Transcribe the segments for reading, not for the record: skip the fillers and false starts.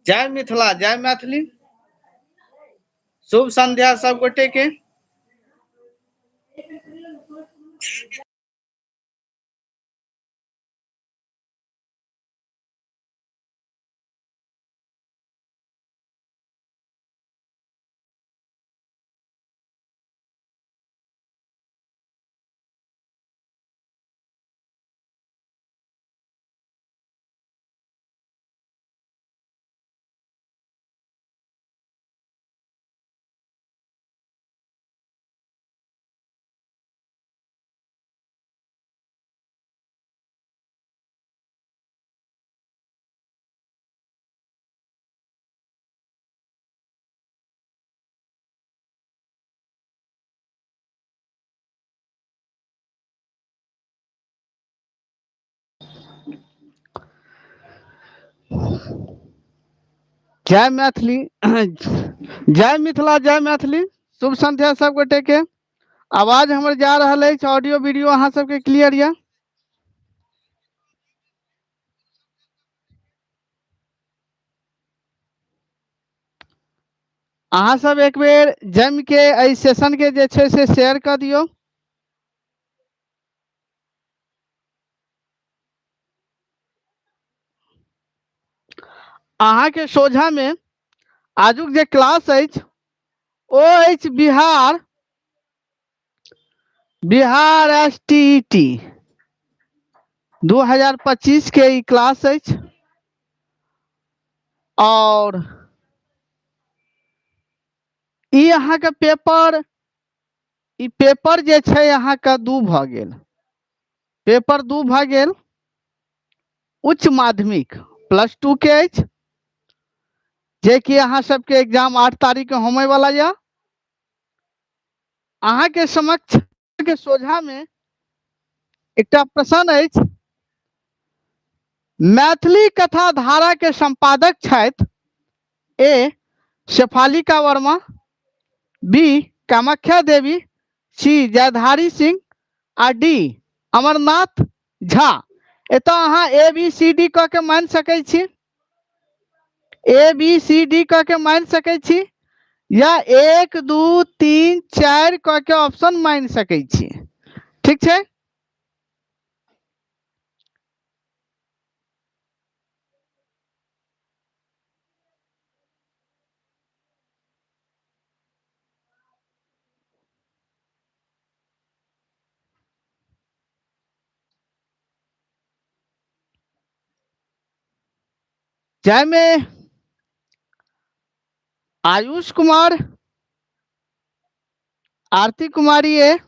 जय मिथिला, जय मैथिली। शुभ संध्या सब गोटे के। जय मैथिली, जय मिथिला, जय मैथिली। शुभ संध्या सब गोटे के। आवाज हमर जा रहल अछि? ऑडियो वीडियो अहाँ सबके क्लियर यऽ? अहाँ सब एक बेर जमि के एहि सेशन के जे छै से शेयर कऽ दियौ। अहाँके सोझा में आजुक जे क्लास अछि ओ अछि Bihar Bihar S T E T 2025 के ई क्लास अछि और ई अहाँके पेपर, ई पेपर जे छै अहाँके 2 भऽ गेल, पेपर 2 भऽ गेल, उच्च माध्यमिक +2 के अछि, जे कि अहाँ सबके एग्जाम 8 तारीख के होमय वाला यऽ। अहाँके समक्ष के सोझा में एकटा प्रश्न अछि, मैथिली कथा धारा के संपादक छथि A Shefalika Verma, B Kamakhya Devi, C Jaidhari Singh आ डी अमरनाथ झा। एतऽ अहाँ ए बी सी डी कऽ के मानि सकै छी, ए बी सी डी कऽ के मानि सकै छी, या 1 2 3 4 कऽ के ऑप्शन मानि सकै छी। ठीक छै? जाहिमे Ayush Kumar, Aarti Kumari A,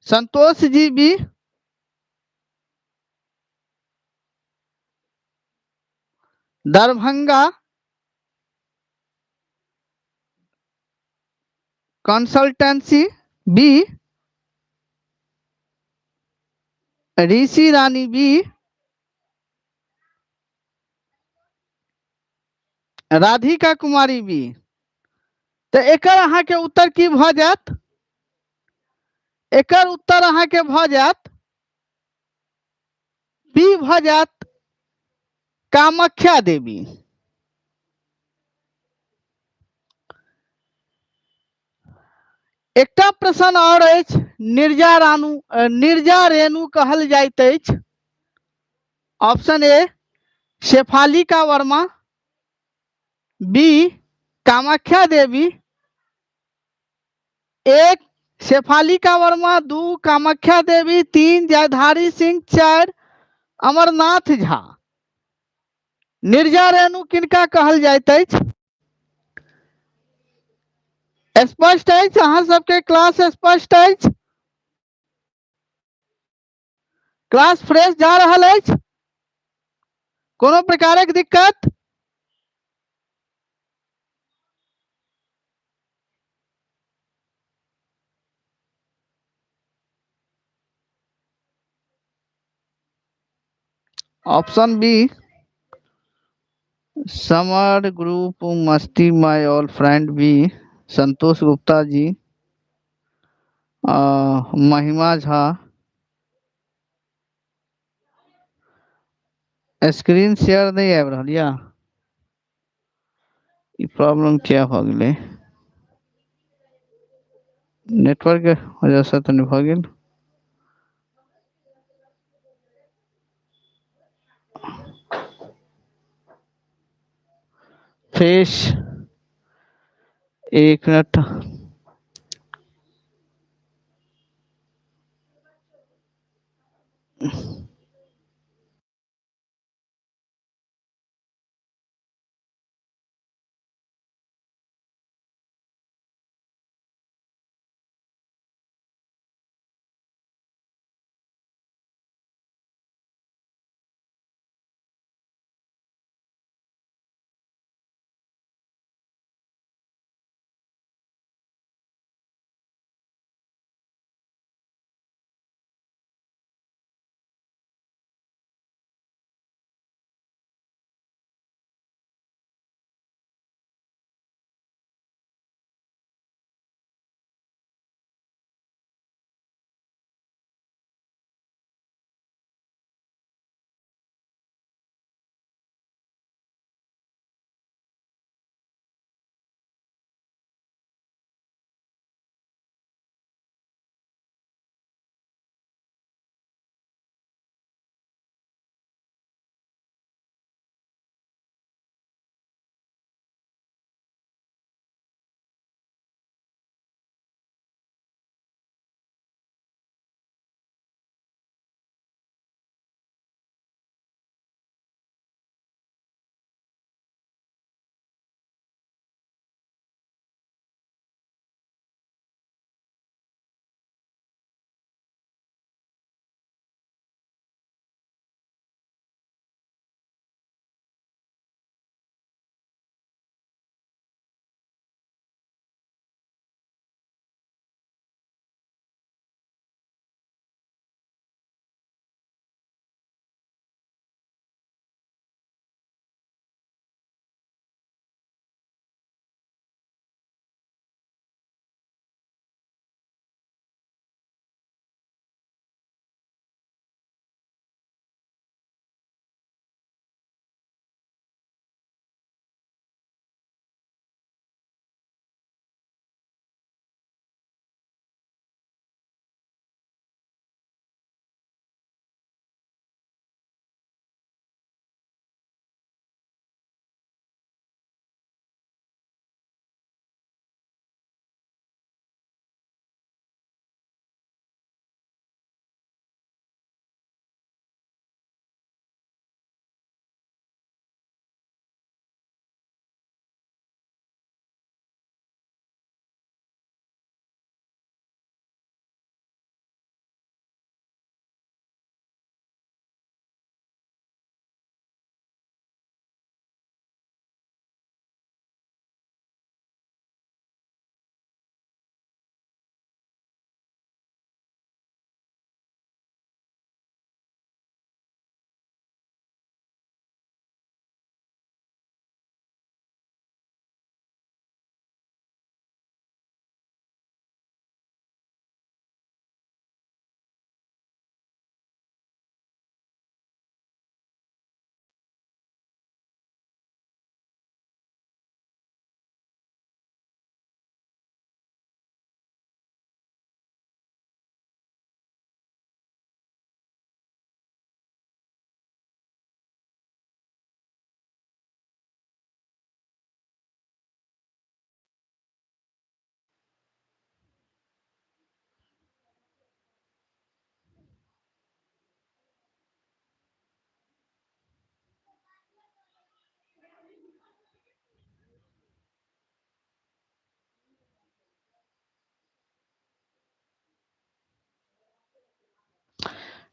Santosh ji B, Darbhanga consultancy B, Rishi Rani B, Radhika Kumari B. तऽ एकर अहाँके उत्तर की भऽ जायत? एकर उत्तर अहाँके भऽ जायत बी भऽ जायत, कामाख्या देवी। एकटा प्रश्न और अछि, निर्जा रानू, निर्जा रेणु कहल जाइत अछि। Option A Shefalika Verma, B Kamakhya Devi, 1 Shefalika Verma, 2 Kamakhya Devi, 3 Jaidhari Singh, 4 Amarnath Jha. Nirja Renu किनका कहल जाइत अछि? स्पष्ट अछि अहाँ सबके? क्लास स्पष्ट अछि? क्लास फ्रेश जा रहल अछि? कोनो प्रकारक दिक्कत? ऑप्शन बी समर ग्रुप मस्ती my all friend B, Santosh Gupta ji, Mahima Jha. Screen share नहि आबि रहल यऽ। ई प्रॉब्लम किया भऽ गेलै? नेटवर्क वजहसँ तऽ नहि भऽ गेल? फ्रेश, एक मिनट।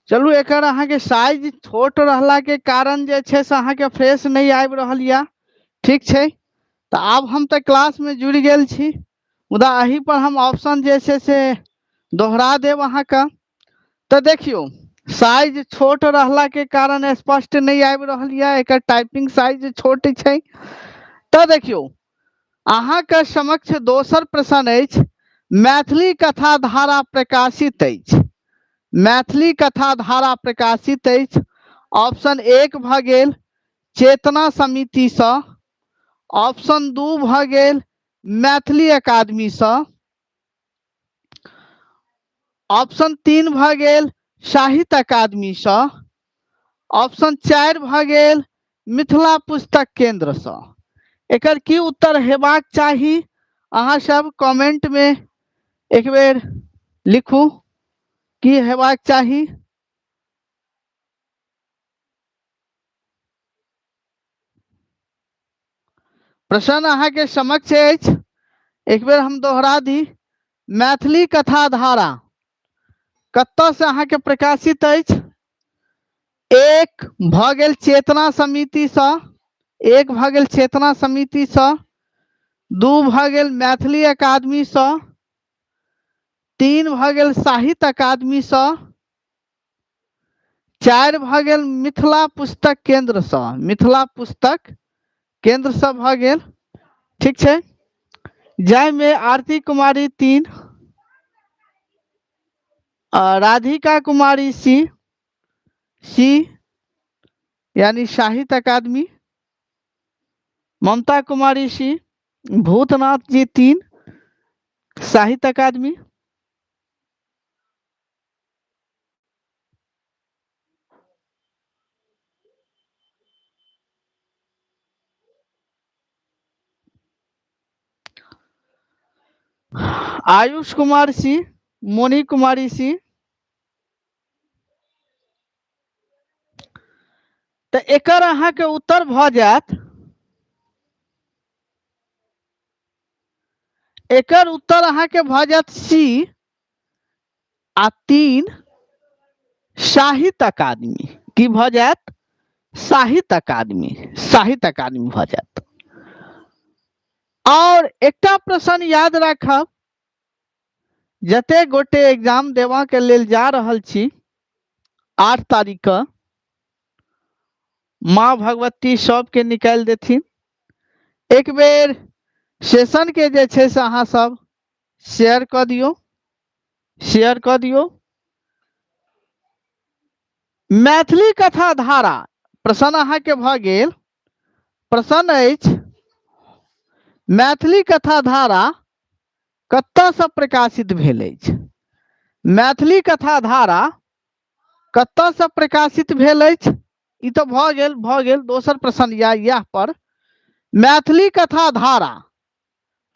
चलू, एकर अहाँके साइज छोट रहला के कारण जे छै से अहाँके फ्रेश नहि आबि रहल यऽ। ठीक छै, तऽ आब हम तऽ क्लासमे जुड़ि गेल छी, मुदा एहि पर हम ऑप्शन जे छै से दोहरा देब अहाँके। तऽ देखियौ, साइज छोट रहला के कारण स्पष्ट नहि आबि रहल यऽ, एकर टाइपिंग साइज छोट छै। तऽ देखियौ, अहाँके समक्ष दोसर प्रश्न अछि, मैथिली कथा धारा प्रकाशित अछि। मैथिली कथा धारा प्रकाशित अछि ऑप्शन 1 भऽ गेल चेतना समितिसँ, ऑप्शन 2 भऽ गेल मैथिली अकादमीसँ, ऑप्शन 3 भऽ गेल साहित्य अकादमीसँ, ऑप्शन 4 भऽ गेल मिथिला पुस्तक केंद्रसँ। एकर की उत्तर हेबाक चाही अहाँ सब कमेंट में एक बेर लिखू की हेबाक चाही। प्रश्न अहाँके समक्ष अछि, एक बेर हम दोहरा दी। मैथिली कथा धारा कतऽ से अहाँके प्रकाशित अछि? 1 भऽ गेल चेतना समितिसँ, 1 भऽ गेल चेतना समितिसँ, 2 भऽ गेल मैथिली अकादमीसँ, 3 भऽ गेल साहित्य अकादमीसँ, 4 भऽ गेल मिथिला पुस्तक केंद्रसँ, मिथिला पुस्तक केंद्रसँ भऽ गेल। ठीक छै, जाहिमे आरती कुमारी 3, राधिका कुमारी सी सी यानी साहित्य अकादमी, ममता कुमारी सी, भूतनाथ जी 3 साहित्य अकादमी। आयुष कुमार सी, मोनी कुमारी सी। तऽ एकर अहाँके उत्तर भऽ जायत, एकर उत्तर अहाँके भऽ जायत सी आ 3 साहित्य अकादमी। की भऽ जायत? साहित्य अकादमी, साहित्य अकादमी भऽ जायत। और एकटा प्रश्न याद राखब, जते गोटे एग्जाम देबा के लेल जा रहल छी 8 तारीख के, माँ भगवती सबके निकालि देथिन। एक बेर सेशन के जे छै से अहाँ सब शेयर कऽ दियौ, शेयर कऽ दियौ। मैथिली कथा धारा प्रश्न अहाँके भऽ गेल। प्रश्न अछि मैथिली कथा धारा कतऽसँ प्रकाशित भेल अछि? मैथिली कथा धारा कतऽसँ प्रकाशित भेल अछि? ई तऽ भऽ गेल, भऽ गेल। दोसर प्रश्न इएह पर, मैथिली कथा धारा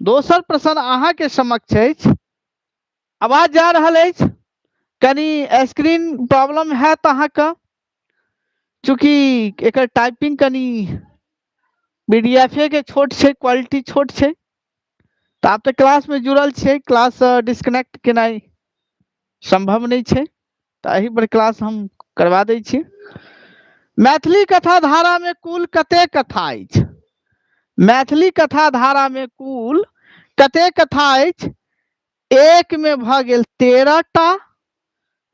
दोसर प्रश्न अहाँके समक्ष अछि। आवाज जा रहल अछि? कनि स्क्रीन प्रॉब्लम हैत अहाँके, चूँकि एकर टाइपिंग कनि पीडीएफ के छोट छै, क्वालिटी छोट छै। तऽ आब तऽ क्लास में जुड़ल छै, क्लास डिस्कनेक्ट केनाइ संभव नहि छै, तऽ एहि पर क्लास हम करवा दै छी। मैथिली कथा धारा में कुल कते कथा अछि? मैथिली कथा धारा में कुल कते कथा अछि? 1 में भऽ गेल 13 टा,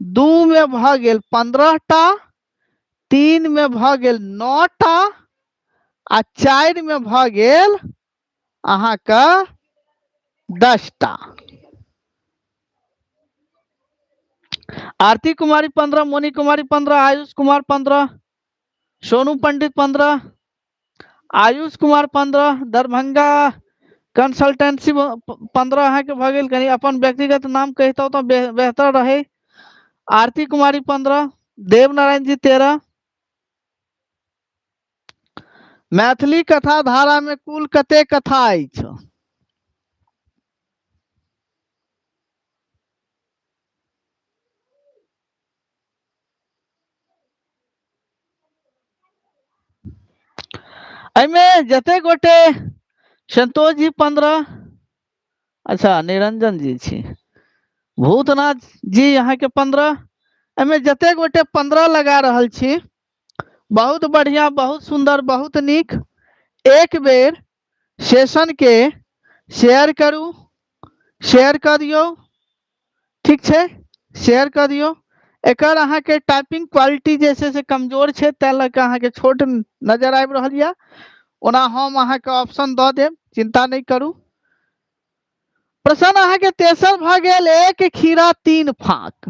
2 में भऽ गेल 15 टा, 3 में भऽ गेल 9 टा आ 4 में भऽ गेल अहाँके 10 टा। आरती कुमारी 15, मोनी कुमारी 15, आयुष कुमार 15, सोनू पंडित 15, आयुष कुमार 15, दरभंगा कंसल्टेंसी 15 अहाँके भऽ गेल। कनि अपन व्यक्तिगत नाम कहितहुँ तऽ बेहतर रहे। आरती कुमारी 15, देवनारायण जी 13। मैथिली कथा धारा में कुल कते कथा अछि? एहिमे जते गोटे संतोष जी 15, अच्छा निरंजन जी छी, भूतनाथ जी यहाँ के 15, एहिमे जते गोटे 15 लगा रहल छी, बहुत बढ़िया, बहुत सुंदर, बहुत नीक। एक बेर सेशन के शेयर करू, शेयर कऽ दियौ, ठीक छै, शेयर कऽ दियौ। एकर अहाँके टाइपिंग क्वालिटी जे छै से कमजोर छै, ताहि लऽ कऽ अहाँके छोट नजर आबि रहल यऽ। ओना हम अहाँके ऑप्शन दऽ देब, चिंता नहि करू। प्रश्न अहाँके तेसर भऽ गेल, 1 खीरा 3 फाँक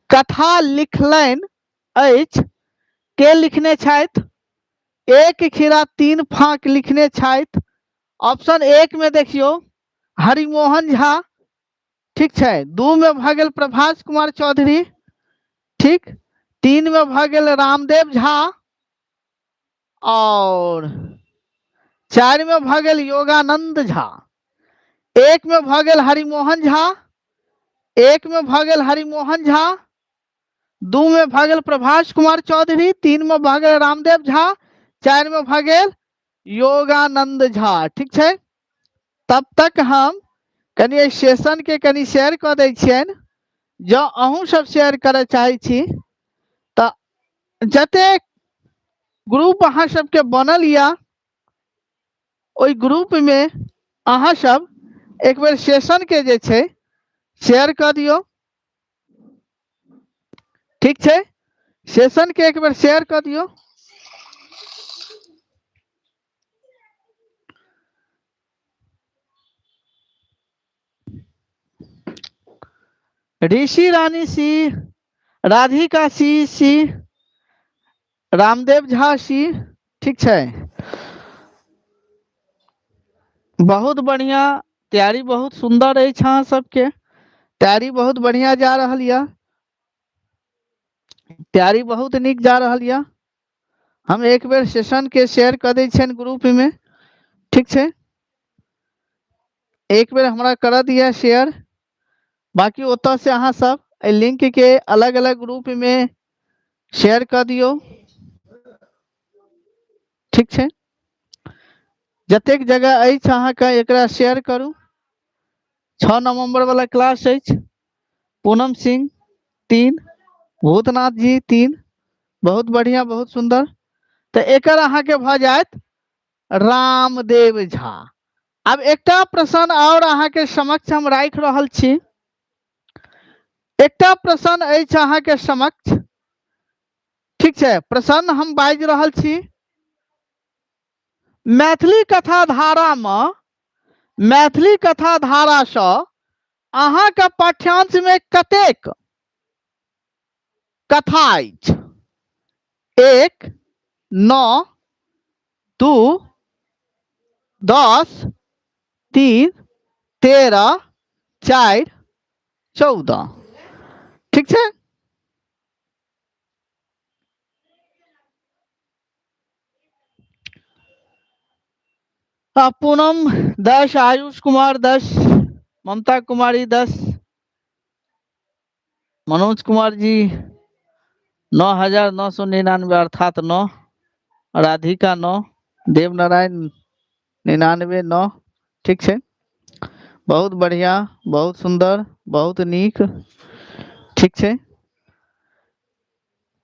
कथा लिखलनि अछि के लिखने छथि? एक खीरा तीन फाँक लिखने छथि। ऑप्शन एक में देखियौ हरिमोहन झा, ठीक छै। दू में भऽ गेल प्रभास कुमार चौधरी, ठीक। तीन में भऽ गेल रामदेव झा, और चारि में भऽ गेल योगानंद झा। एक में भऽ गेल हरिमोहन झा, एक में भऽ गेल हरिमोहन झा, दू में भऽ गेल प्रभास कुमार चौधरी, तीन में भऽ गेल रामदेव झा, चारि में भऽ गेल योगानंद झा, ठीक छै। तब तक हम कनि एहि सेशन के कनि शेयर कऽ दै छियनि। जँ अहूँ सब शेयर करय चाहै छी तऽ जतेक ग्रुप अहाँ सबके बनल यऽ ओहि ग्रुप में अहाँ सब एक बेर सेशन के जे छै शेयर कऽ दियौ, ठीक छै। सेशन के एक बेर शेयर कऽ दियौ। Rishi Rani C, Radhika C C, Ramdev Jha C, ठीक छै। बहुत बढ़िया तैयारी, बहुत सुंदर अछि अहाँ सबके तैयारी, बहुत बढ़िया जा रहल यऽ, तैयारी बहुत नीक जा रहल यऽ। हम एक बेर सेशन के शेयर कऽ दै छियनि ग्रुप में, ठीक छै। एक बेर हमरा करऽ दिअ शेयर, बाकी ओतऽ से अहाँ सब एहि लिंक के अलग अलग ग्रुप में शेयर कऽ दियौ, ठीक छै। जतेक जगह अछि अहाँके एकरा शेयर करू। 6 नवंबर वाला क्लास अछि। पूनम सिंह 3, भूतनाथ जी 3, बहुत बढ़िया, बहुत सुंदर। तऽ एकर अहाँके भऽ जायत रामदेव झा। आब एकटा प्रश्न और अहाँके समक्ष हम राखि रहल छी। एकटा प्रश्न अछि अहाँके समक्ष, ठीक छै। प्रश्न हम बाजि रहल छी, मैथिली कथा धारा में, मैथिली कथा धारा सँ अहाँके पाठ्यांश में कतेक कथा अछि? 1, 9, 2, 10, 3, 13, 4, 14, ठीक छै। पूनम 10, आयुष कुमार 10, ममता कुमारी 10, मनोज कुमार जी 9999 अर्थात 9, राधिका 9, देवनारायण 99 9, ठीक छै। बहुत बढ़िया, बहुत सुंदर, बहुत नीक, ठीक छै।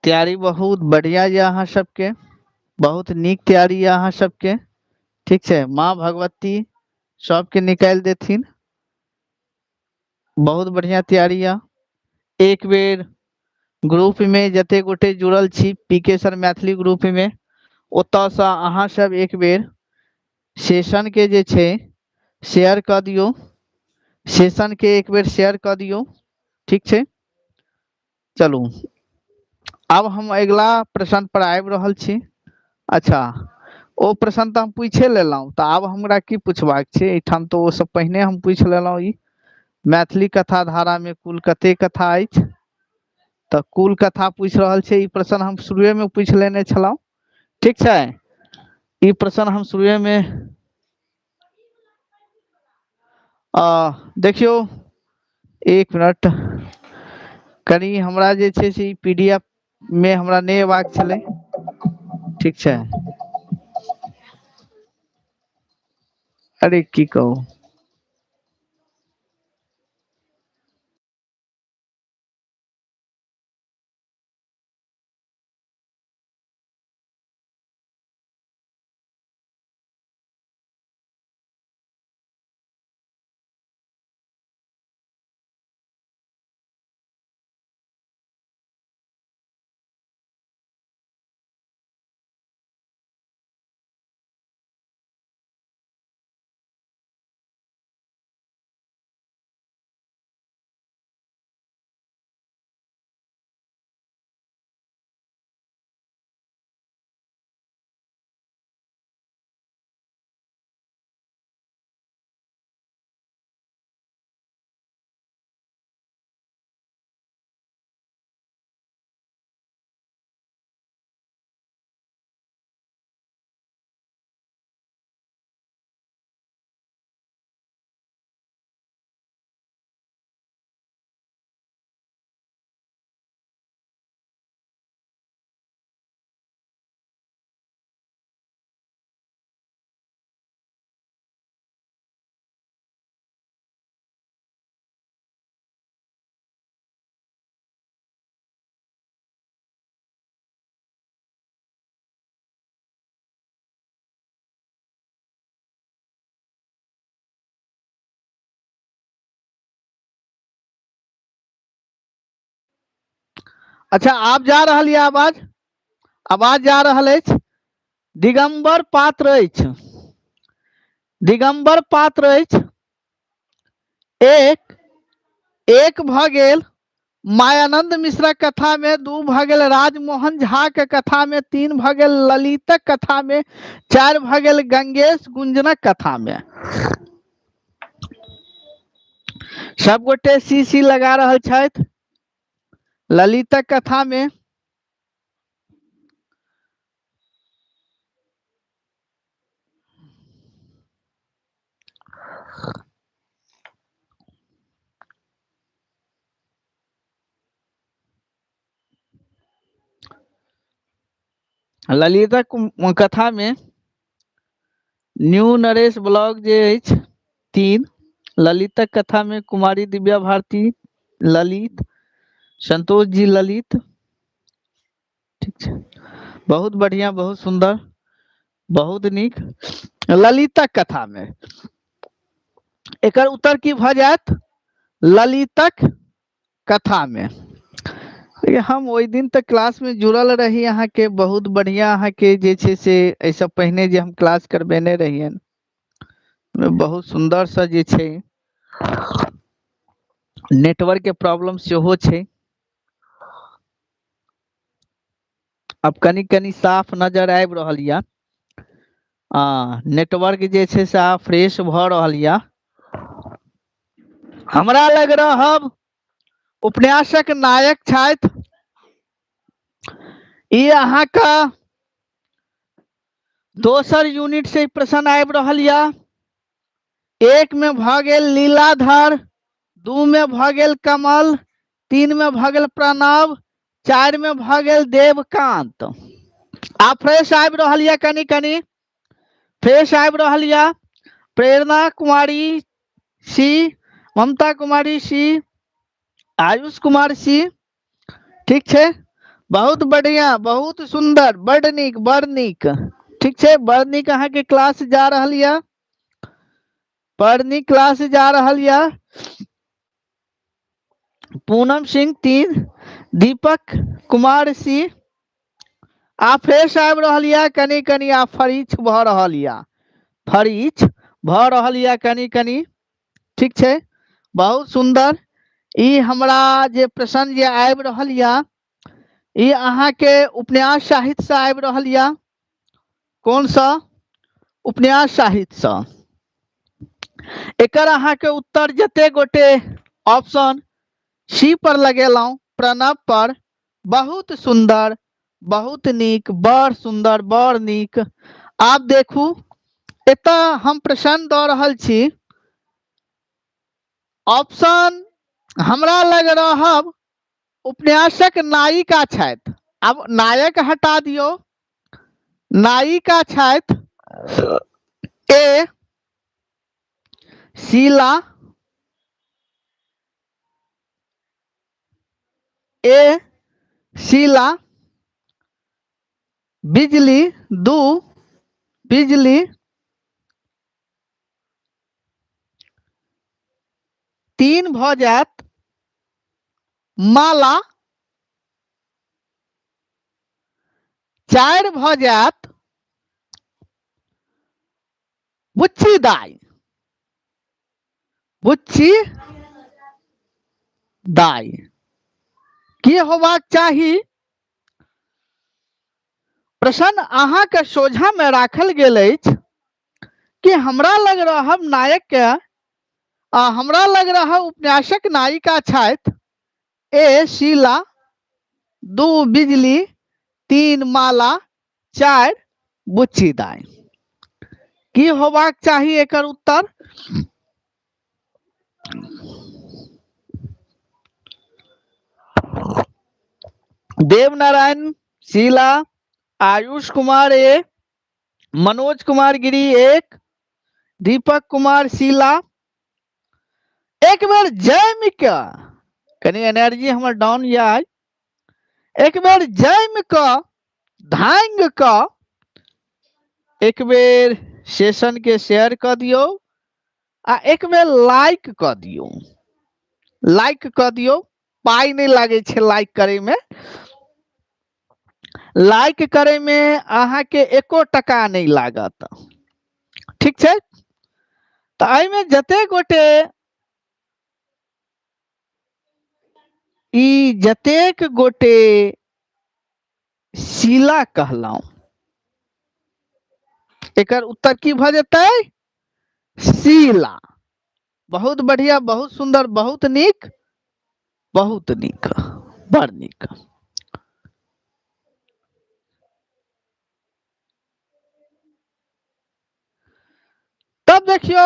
तैयारी बहुत बढ़िया यऽ अहाँ सबके, बहुत नीक तैयारी यऽ अहाँ सबके, ठीक छै। माँ भगवती सबके निकालि देथिन, बहुत बढ़िया तैयारी यऽ। एक बेर ग्रुप में जते गोटे जुड़ल छी पी के सर मैथिली ग्रुप में, ओतऽसँ अहाँ सब एक बेर सेशन के जे छै शेयर कऽ दियौ, सेशन के एक बेर शेयर कऽ दियौ, ठीक छै। चलू आब हम अगिला प्रश्न पर आबि रहल छी। अच्छा, ओ प्रश्न तऽ हम पूछे लेलहुँ, तऽ आब हमरा की पूछबाक छै एहिठाम? तऽ ओ सब पहिने हम पूछि लेलहुँ। ई मैथिली कथा धारा में कुल कते कथा अछि? तऽ कुल कथा पूछि रहल छै। ई प्रश्न हम शुरुए में पूछि लेने छलहुँ, ठीक छै। ई प्रश्न हम शुरुए में देखियौ, एक मिनट, कनि हमरा जे छै से ई पी डी एफ में हमरा नहि अयबाक छलै, ठीक छै। अरे की कहू, अच्छा, आब जा रहल यऽ आवाज? आवाज जा रहल अछि? दिगंबर पात्र अछि, दिगंबर पात्र अछि। एक एक भऽ गेल मायानंद मिश्रक कथा में, 2 भऽ गेल राजमोहन झा के कथा में, 3 भऽ गेल ललितक कथा में, 4 भऽ गेल गंगेश गुंजनक कथा में। सब गोटे सी सी लगा रहल छथि ललितक कथा में। ललितक कथा में न्यू नरेश ब्लॉग जे अछि 3, ललितक कथा में कुमारी दिव्या भारती ललित, संतोष जी ललित। ठीक छै, बहुत बढ़िया, बहुत सुंदर, बहुत नीक। ललितक कथा में एकर उत्तर की भऽ जायत? ललितक कथा में। हम ओहि दिन तक क्लास में जुड़ल रही अहाँके, बहुत बढ़िया अहाँके जे छै से एहिसँ पहिने जे हम क्लास करबेने रहियनि, बहुत सुन्दरसँ जे छै नेटवर्क के प्रॉब्लम सेहो छै। आब कनि कनि साफ नजर आबि रहल यऽ, नेटवर्क जे छै से आब फ्रेश भऽ रहल यऽ। हमरा लग रहब उपन्यासक नायक छथि ई अहाँके दोसर यूनिट से प्रश्न आबि रहल यऽ। 1 में भऽ गेल लीलाधर, 2 में भऽ गेल कमल, 3 में भऽ गेल प्रणव, 4 में भऽ गेल देवकांत। आब फ्रेश आबि रहल यऽ, कनि कनि फ्रेश आबि रहल यऽ। प्रेरणा कुमारी C, Mamta Kumari C, Ayush Kumar C. ठीक छै, बहुत बढ़िया, बहुत सुंदर, बड नीक, बड़ नीक। ठीक छै, बड़ नीक अहाँके क्लास जा रहल यऽ, बड़ नीक क्लास जा रहल यऽ। पूनम सिंह 3, दीपक कुमार सी। आ फ्रेश आबि रहल यऽ कनि कनि, आ फरीछ भऽ रहल यऽ, फरीछ भऽ रहल यऽ कनि कनि। ठीक छै, बहुत सुंदर। ई हमरा जे प्रश्न जे आबि रहल यऽ ई अहाँके उपन्यास साहित्य से आबि रहल यऽ। कौन सा? उपन्यास साहित्य सा। एकर अहाँके उत्तर जते गोटे ऑप्शन सी पर लगेलहुँ प्रणव पर, बहुत सुंदर, बहुत नीक, बड़ सुंदर, बड़ नीक। आब देखू, एतऽ हम प्रश्न दऽ रहल छी। ऑप्शन हमरा लग रहब उपन्यासक नायिका छथि। आब नायक हटा दियौ, नायिका छथि ए शीला, ए शीला, बिजली 2, बिजली 3 भऽ जायत माला, 4 भऽ जायत बुच्ची दाई, बुच्ची दाई। की होबाक चाही? प्रश्न अहाँके सोझा में राखल गेल अछि कि हमरा लग रहब नायक के, आ हमरा लग रहब उपन्यासक नायिका छथि ए शीला, 2 बिजली, 3 माला, 4 बुच्ची दाई। की होबाक चाही एकर उत्तर? देवनारायण शीला, आयुष कुमार ए, मनोज कुमार गिरी 1, दीपक कुमार शीला। एक बेर जमि कऽ, कनि एनर्जी हमर डाउन यऽ, एक बेर जमि कऽ धांगि कऽ एक बेर सेशन के शेयर कऽ दियौ आ एक बेर लाइक कऽ दियौ, लाइक कऽ दियौ। पाइ नहि लागै छै लाइक करैमे। लाइक करैमे अहाँके एको टका नहि लागत। ठीक छै? तऽ एहिमे जते गोटे ई जतेक गोटे शीला कहलहुँ, एकर उत्तर की भऽ जेतै? शीला। बहुत बढ़िया, बहुत सुंदर, बहुत नीक, बहुत नीक, बड़ नीक। तब देखियौ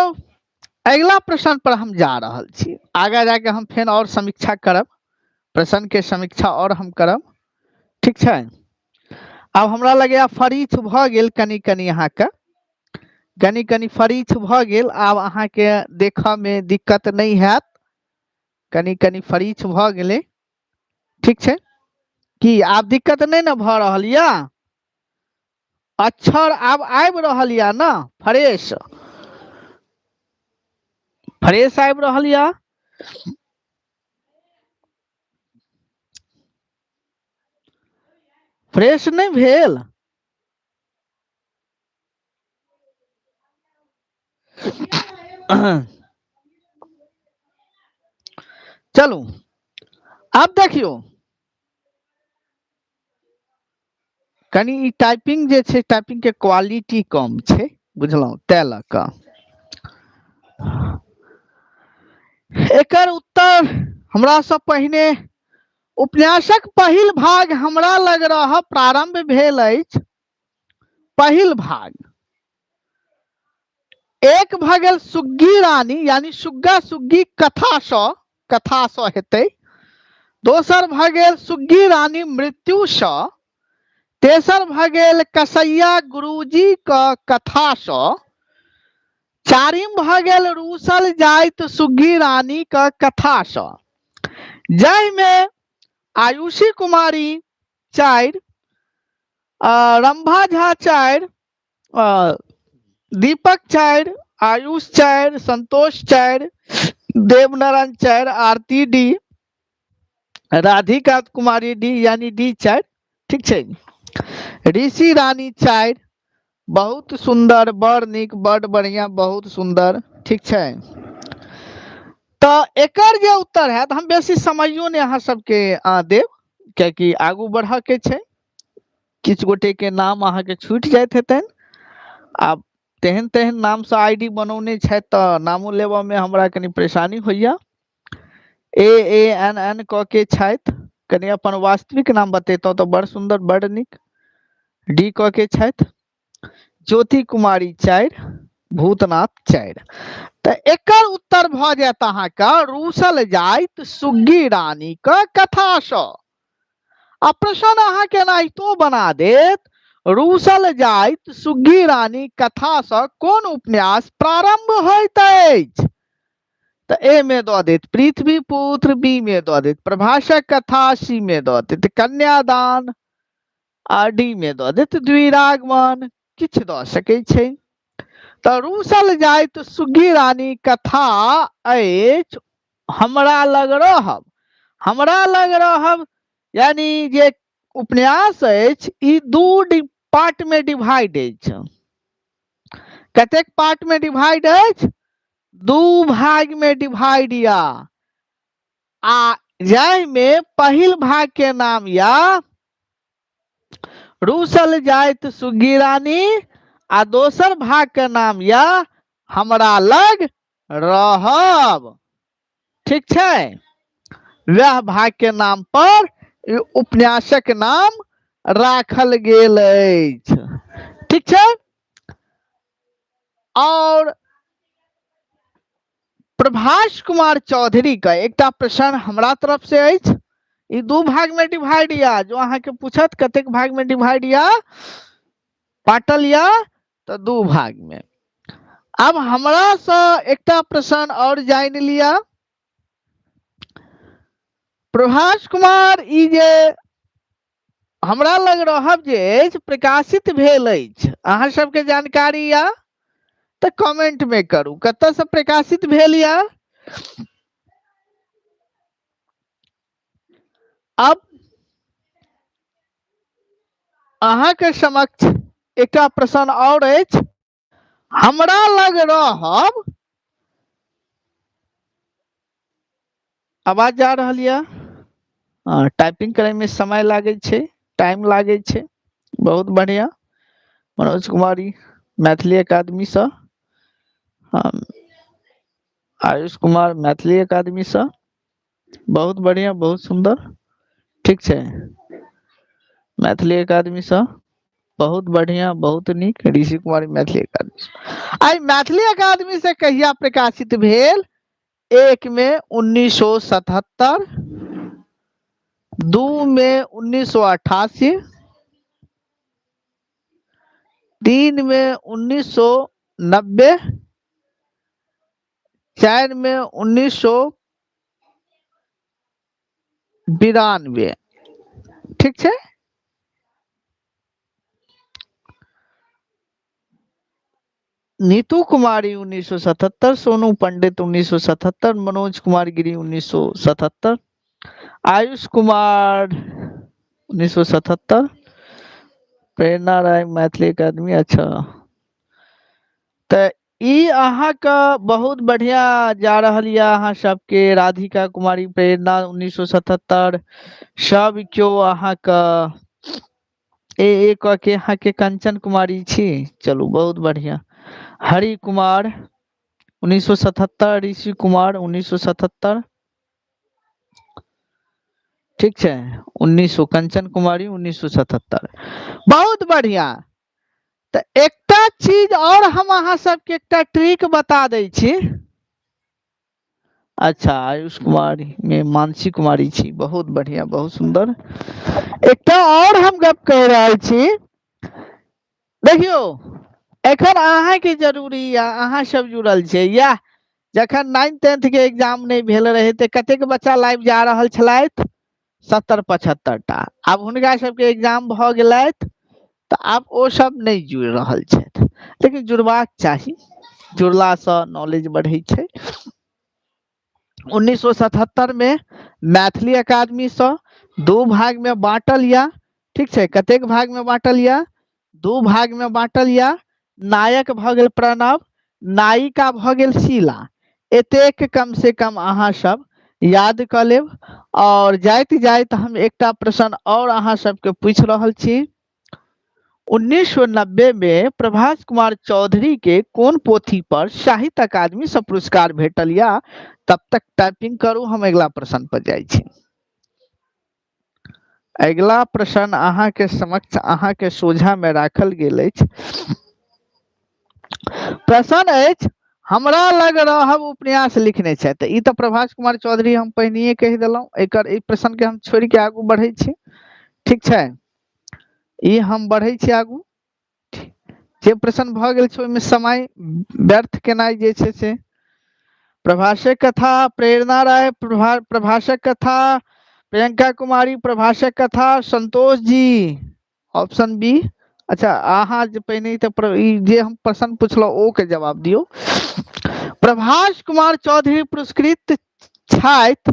अगिला प्रश्न पर हम जा रहल छी। आगा जाके हम फेर और समीक्षा करब, प्रश्न के समीक्षा और हम करब। ठीक छै? आब हमरा लगैया फरीछ भऽ गेल कनि कनि, अहाँके कनि कनि फरीछ भऽ गेल। आब अहाँके देखऽ में दिक्कत नहि हैत, कनि कनि फरीछ भऽ गेलै। ठीक छै की? आब दिक्कत नहि ने भऽ रहल यऽ? अक्षर आब आबि रहल यऽ ने? फ्रेश फ्रेश आबि रहल यऽ? फ्रेश नहि भेल? चलू आब देखियौ कनि ई टाइपिंग जे छै, टाइपिंग के क्वालिटी कम छै, बुझलहुँ? तै लऽ कऽ एकर उत्तर हमरा से पहिने उपन्यासक पहिल भाग हमरा लग रह प्रारंभ भेल अछि। पहिल भाग एक भऽ गेल सुग्गी रानी, यानी सुग्गा सुग्गी कथासँ, कथासँ हेतै। दोसर भऽ गेल सुग्गी रानी मृत्युसँ। तेसर भऽ गेल कसैया गुरुजी क कथासँ। चारिम भऽ गेल रूसल जाइत सुग्गी रानी क कथासँ, जाहिमे आयुषी कुमारी 4, रंभा झा 4, दीपक 4, आयुष 4, संतोष 4, देवनारायण 4, आरती डी, राधिका कुमारी डी यानी डी 4। ठीक छै? ऋषि रानी 4। बहुत सुंदर, बड़ नीक, बड़ बढ़िया, बहुत सुंदर। ठीक छै? तऽ एकर जे उत्तर हैत, हम बेसी समयो नहि अहाँ सबके देब, कियाकि आगू बढ़ऽ के छै। किछु गोटे के नाम अहाँके छूटि जाइत हेतनि। आब तेहन तेहन नामसँ I D बनौने छथि तऽ नामो लेबऽमे हमरा कनि परेशानी होइया। ए ए एन एन कऽ के छथि, कनि अपन वास्तविक नाम बतेतहुँ तऽ बड़ सुन्दर, बड़ नीक। डी कऽ के छथि। ज्योति कुमारी 4, भूतनाथ 4। तऽ एकर उत्तर भऽ जायत अहाँके रूसल जाइत सुग्गी रानी क कथासँ। आ प्रश्न अहाँके एनाहितो बना देत, रूसल जाइत सुग्गी रानी कथासँ कोन उपन्यास प्रारंभ होइत अछि? तऽ ए में दऽ देत पृथ्वी पुत्र, बी में दऽ देत प्रभासक कथा, सी में दऽ देत कन्यादान, आ डी में दऽ देत द्विरागमन। किछु दऽ सकै छै। तऽ रूसल जाइत सुग्गी रानी कथा अछि हमरा लग रहब। हमरा लग रहब यानी जे उपन्यास अछि ई दू पार्ट में डिवाइड अछि। कतेक पार्ट में डिवाइड अछि? दू भाग में डिवाइड या, आ जाहिमे पहिल भाग के नाम या रूसल जाइत सुग्गी रानी, आ दोसर भाग के नाम या हमरा लग रहब। ठीक छै? वएह भाग के नाम पर उपन्यासक नाम राखल गेल अछि। ठीक छै? और प्रभाष कुमार चौधरी का एकटा प्रश्न हमरा तरफ से अछि। ई दू भाग में डिवाइड या, जो अहाँके पूछत कतेक भाग में डिवाइड या बांटल या, तऽ दू भाग में। अब हमरा से एकटा प्रश्न और जानि लिया प्रभाष कुमार, ई जे हमरा लग रहब जे अछि प्रकाशित भेल अछि, अहाँ सबके जानकारी या तऽ कमेंट में करू कतऽ से प्रकाशित भेल या। अब अहाँके समक्ष एकटा प्रश्न आओर अछि। हमरा लग रहब, आवाज जा रहल यऽ? टाइपिंग करे में समय लागै छै, टाइम लागै छै। बहुत बढ़िया, मनोज कुमारी मैथिली अकादमी सँ, आयुष कुमार मैथिली अकादमी सँ, बहुत बढ़िया, बहुत सुंदर। ठीक छै, मैथिली अकादमी सँ, बहुत बढ़िया, बहुत नीक। ऋषि कुमारी मैथिली अकादमी सँ। आइ मैथिली अकादमी से कहिया प्रकाशित भेल? 1 में 1977, 2 में 1988, 3 में 1990, 4 में 1992। ठीक छै। नीतू कुमारी 1977, सोनू पंडित 1977, मनोज कुमार गिरी 1977, आयुष कुमार 1977, प्रेरणा राय मैथिली अकादमी। अच्छा, तऽ ई अहाँके बहुत बढ़िया जा रहल यऽ अहाँ सबके। राधिका कुमारी प्रेरणा 1977, सब केओ अहाँके ए ए क के अहाँके कंचन कुमारी छी, चलू बहुत बढ़िया। हरि कुमार 1977, ऋषि कुमार 1977, ठीक छै, 1900, कंचन कुमारी 1977, बहुत बढ़िया। तऽ एकटा चीज और हम अहाँ सबके एकटा ट्रिक बता दै छी। अच्छा, आयुष कुमारी में मानसी कुमारी छी, बहुत बढ़िया, बहुत सुंदर। एकटा और हम गप कहि रहल छी, देखियौ एखन अहाँके जरूरी या अहाँ सब जुड़ल छियै। या जखन 9th 10th के एग्जाम नहि भेल रहै तऽ कतेक बच्चा लाइव जा रहल छलथि? 70-75 टा। आब हुनका सबके एग्जाम भऽ गेलथि तऽ आब ओ सब नहि जुड़ि रहल छथि, लेकिन जुड़बाक चाही, जुड़लासँ नॉलेज बढ़ै छै। 1977 में मैथिली अकादमी सँ 2 भाग में बांटल या, ठीक छै, कतेक भाग में बांटल या? 2 भाग में बांटल या। नायक भऽ गेल प्रणव, नायिका भऽ गेल शीला। एतेक कम से कम अहाँ सब याद कऽ लेब। और जाइत जाइत हम एकटा प्रश्न और अहाँ सबके पूछि रहल छी। 1990 में प्रभास कुमार चौधरी के कोन पोथी पर साहित्य अकादमी से पुरस्कार भेटल या? तब तक टाइपिंग करू, हम अगिला प्रश्न पर जाइ छी। अगिला प्रश्न अहाँ के समक्ष, अहाँ के सोझा में राखल गेल अछि। प्रश्न अछि, हमरा लग रहब उपन्यास लिखने छथि। तऽ ई तऽ प्रभास कुमार चौधरी हम पहिनहिए कहि देलहुँ, एकर ई प्रश्न के हम छोड़ि के आगू बढ़ै छी। ठीक छै, ई हम बढ़ै छी आगू। जे प्रश्न भऽ गेल छै ओहिमे समय व्यर्थ केनाइ जे छै से। प्रभासक कथा प्रेरणा राय, प्रभासक कथा प्रियंका कुमारी, प्रभासक कथा संतोष जी, ऑप्शन बी। अच्छा, अहाँ जे पहिने तऽ ई जे हम प्रश्न पुछलहुँ ओ के जवाब दियौ। प्रभास कुमार चौधरी पुरस्कृत छथि,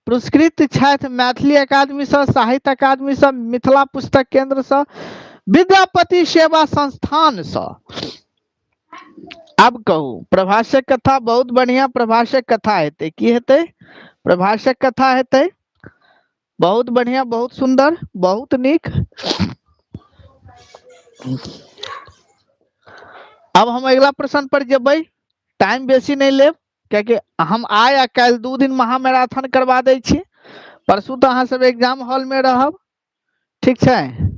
पुरस्कृत छथि मैथिली अकादमी सँ, साहित्य अकादमी सँ, मिथिला पुस्तक केंद्र सँ, विद्यापति सेवा संस्थान सँ। आब कहू, प्रभासक कथा बहुत बढ़िया, प्रभासक कथा हेतै, की हेतै? प्रभासक कथा हेतै, बहुत बढ़िया, बहुत सुंदर, बहुत नीक। अब हम अगिला प्रश्न पर जेबै, टाइम बेसी नहि लेब, कियाकि हम आइ आ काल्हि 2 दिन महामैराथन करवा दै छी, परसू तऽ अहाँ सब एग्जाम हॉल में रहब। ठीक छै,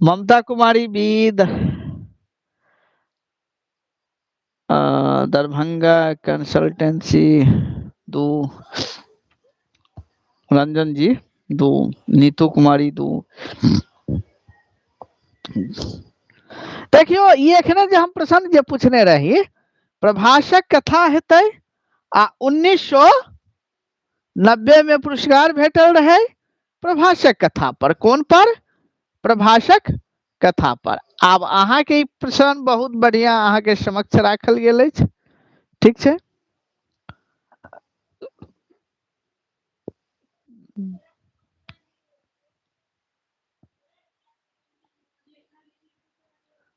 ममता कुमारी विद, दरभंगा कंसल्टेंसी 2, रंजन जी 2, नीतू कुमारी 2। देखियौ, ई एखने जे हम प्रश्न जे पूछने रही, प्रभासक कथा हेतै आ 1990 में पुरस्कार भेटल रहे प्रभासक कथा पर। कोन पर? प्रभासक कथा पर। आब अहाँके ई प्रश्न बहुत बढ़िया अहाँके समक्ष राखल गेल अछि। ठीक छै।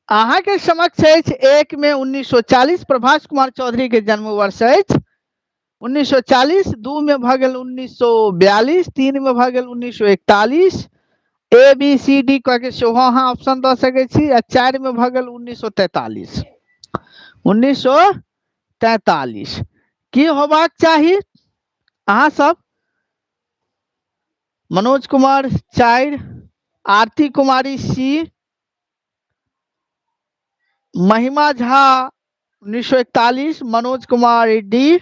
अहाँके समक्ष अछि 1 में 1940 प्रभास कुमार चौधरी के जन्म वर्ष अछि 1940, 2 में भऽ गेल 1942, 3 में भऽ गेल 1941, ए बी सी डी कह के सेहो अहाँ ऑप्शन दऽ सकै छी, आ 4 में भऽ गेल 1943। 1943 की होबाक चाही अहाँ सब? मनोज कुमार 4, आरती कुमारी सी, महिमा झा 1941, मनोज कुमार डी,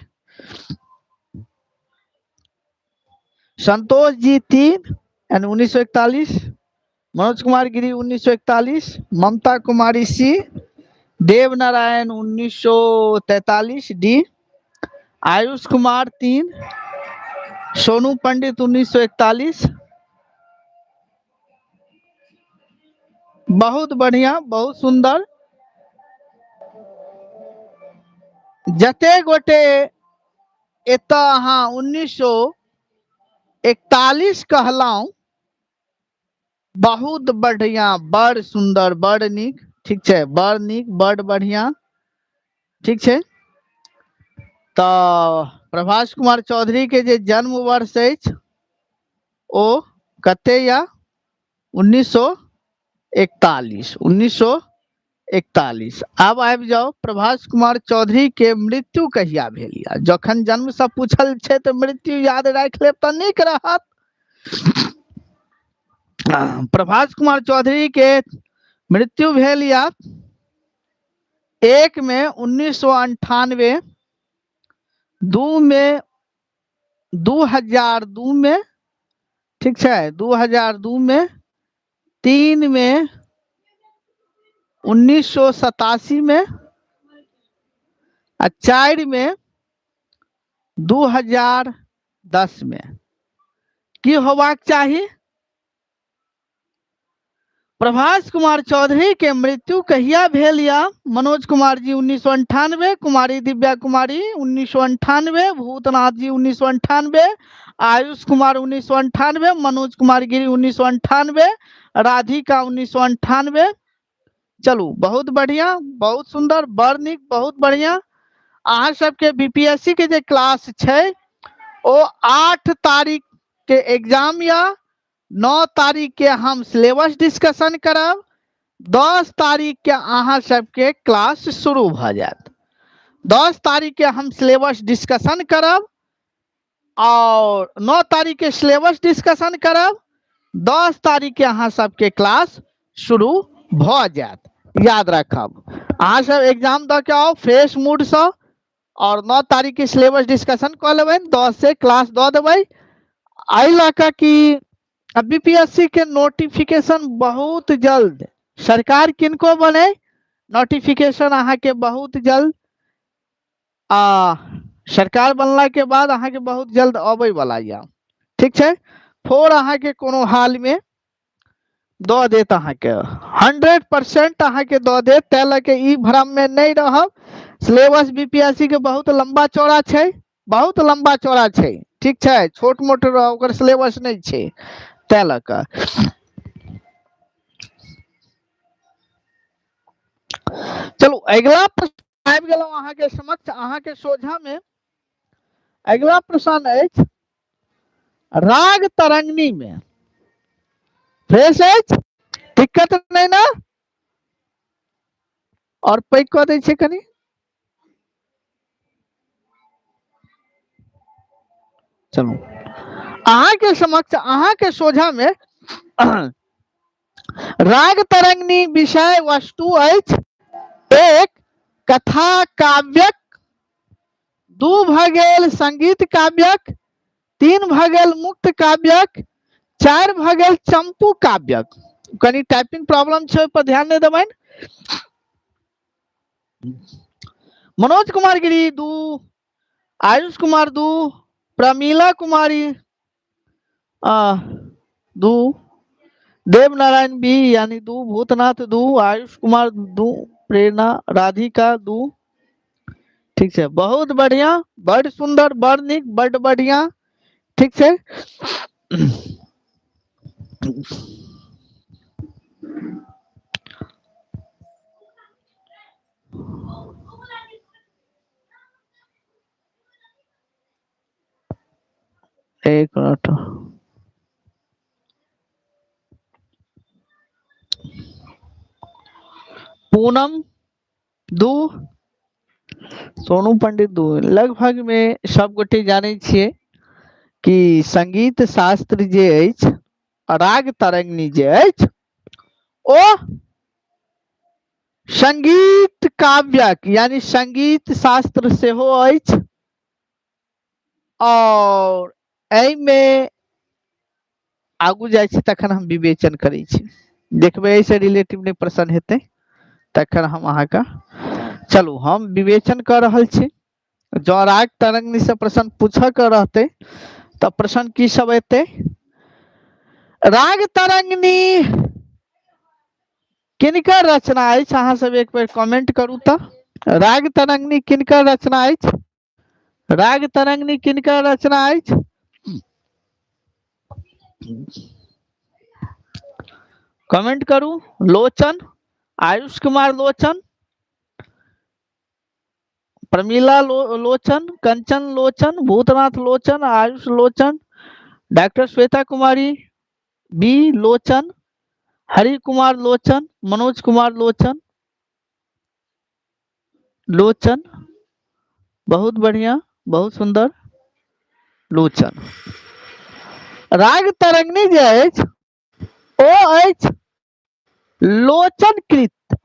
संतोष जी 3 यानी 1941, मनोज कुमार गिरी 1941, ममता कुमारी सी, देव नारायण 1943 डी, आयुष कुमार 3, सोनू पंडित 1941। बहुत बढ़िया, बहुत सुंदर। जते गोटे एतऽ अहाँ 1941 कहलहुँ, बहुत बढ़िया, बड़ सुंदर, बड़ नीक। ठीक छै, बड़ नीक, बड़ बढ़िया। ठीक छै। तऽ प्रभास कुमार चौधरी के जे जन्म वर्ष अछि ओ कते या? 1941, 1941। आब आबि जाउ प्रभास कुमार चौधरी के मृत्यु कहिया भेल या? जखन जन्म से पूछल छै तऽ मृत्यु याद राखि लेब तऽ नीक रहत। प्रभास कुमार चौधरी के मृत्यु भेल या 1 में 1998, 2 में 2002 में, ठीक छै, 2002 में, 3 में 1987 में, आ 4 में 2010 में। की होबाक चाही? प्रभास कुमार चौधरी के मृत्यु कहिया भेल या? मनोज कुमार जी 1998, कुमारी दिव्या कुमारी 1998, भूतनाथ जी 1998, आयुष कुमार 1998, मनोज कुमार गिरी 1998, राधिका 1998। चलू, बहुत बढ़िया, बहुत सुंदर, बड़ नीक, बहुत बढ़िया। अहाँ सबके बीपीएससी के जे क्लास छै ओ 8 तारीख के एग्जाम या 9 तारीख के हम सिलेबस डिस्कशन करब, 10 तारीख के अहाँ सबके क्लास शुरू भऽ जायत। 10 तारीख के हम सिलेबस डिस्कशन करब और 9 तारीख के सिलेबस डिस्कशन करब, 10 तारीख के अहाँ सबके क्लास शुरू भऽ जायत। याद रखब, अहाँ सब एग्जाम दऽ के आउ फ्रेश मूडसँ और 9 तारीख के सिलेबस डिस्कशन कऽ लेबै, 10 से क्लास दऽ देबै। एहि लऽ कऽ कि बीपीएससी के नोटिफिकेशन बहुत जल्द सरकार किनको बने, नोटिफिकेशन अहाँके बहुत जल्द आ सरकार बनला के बाद अहाँके बहुत जल्द अबै वाला यऽ। ठीक छै, 4 अहाँके कोनो हाल में दऽ देत, अहाँके 100% अहाँके दऽ देत। ताहि लऽ के ई भ्रम में नहि रहब। सिलेबस बीपीएससी के बहुत लंबा चौड़ा छै, बहुत लंबा चौड़ा छै। ठीक छै, छोट मोट ओकर सिलेबस नहि छै, ताहि लऽ कऽ। चलू अगिला प्रश्न आबि गेलहुँ अहाँके समक्ष, अहाँके सोझा में अगिला प्रश्न अछि राग तरंगिणी में। फ्रेश अछि, दिक्कत नहि ना? और पैघ कऽ दै छियै कनि। चलू अहाँके समक्ष, अहाँके सोझा में राग तरंगिणी विषय वस्तु अछि 1 कथा काव्यक, 2 भऽ गेल संगीत काव्यक, 3 भऽ गेल मुक्त काव्यक, 4 भऽ गेल चंपू काव्यक। कनि टाइपिंग प्रॉब्लम छै, ओहि पर ध्यान नहि देबनि। मनोज कुमार गिरी 2, आयुष कुमार 2, प्रमीला कुमारी 2, देवनारायण बी यानी 2, भूतनाथ 2, आयुष कुमार 2, प्रेरणा राधिका 2। ठीक छै, बहुत बढ़िया, बड सुंदर, बड़ नीक, बड बढ़िया। ठीक छै, एक मिनट। पूनम 2, सोनू पंडित 2। लगभग में सब गोटे जानै छियै कि संगीत शास्त्र जे अछि, राग तरंगिणी जे अछि, ओ संगीत काव्यक यानी संगीत शास्त्र सेहो अछि। और एहिमे आगू जाइ छी तखन हम विवेचन करै छी, देखबै एहिसँ रिलेटिव नहि प्रश्न हेतै तखन हम अहाँके, चलू हम विवेचन कऽ रहल छी। जँ राग तरंगिणी से प्रश्न पूछऽ के रहतै तऽ प्रश्न की सब एतै? राग तरंगिणी किनकर रचना अछि? अहाँ सब एक बेर कमेंट करू तऽ। राग तरंगिणी किनकर रचना अछि? राग तरंगिणी किनकर रचना अछि? कमेंट करू। लोचन, आयुष कुमार लोचन, प्रमीला लोचन, कंचन लोचन, भूतनाथ लोचन, आयुष लोचन, डॉक्टर श्वेता कुमारी बी लोचन, हरि कुमार लोचन, मनोज कुमार लोचन, लोचन, बहुत बढ़िया, बहुत सुंदर, लोचन। राग तरंगिणी जे अछि ओ अछि लोचन कृत,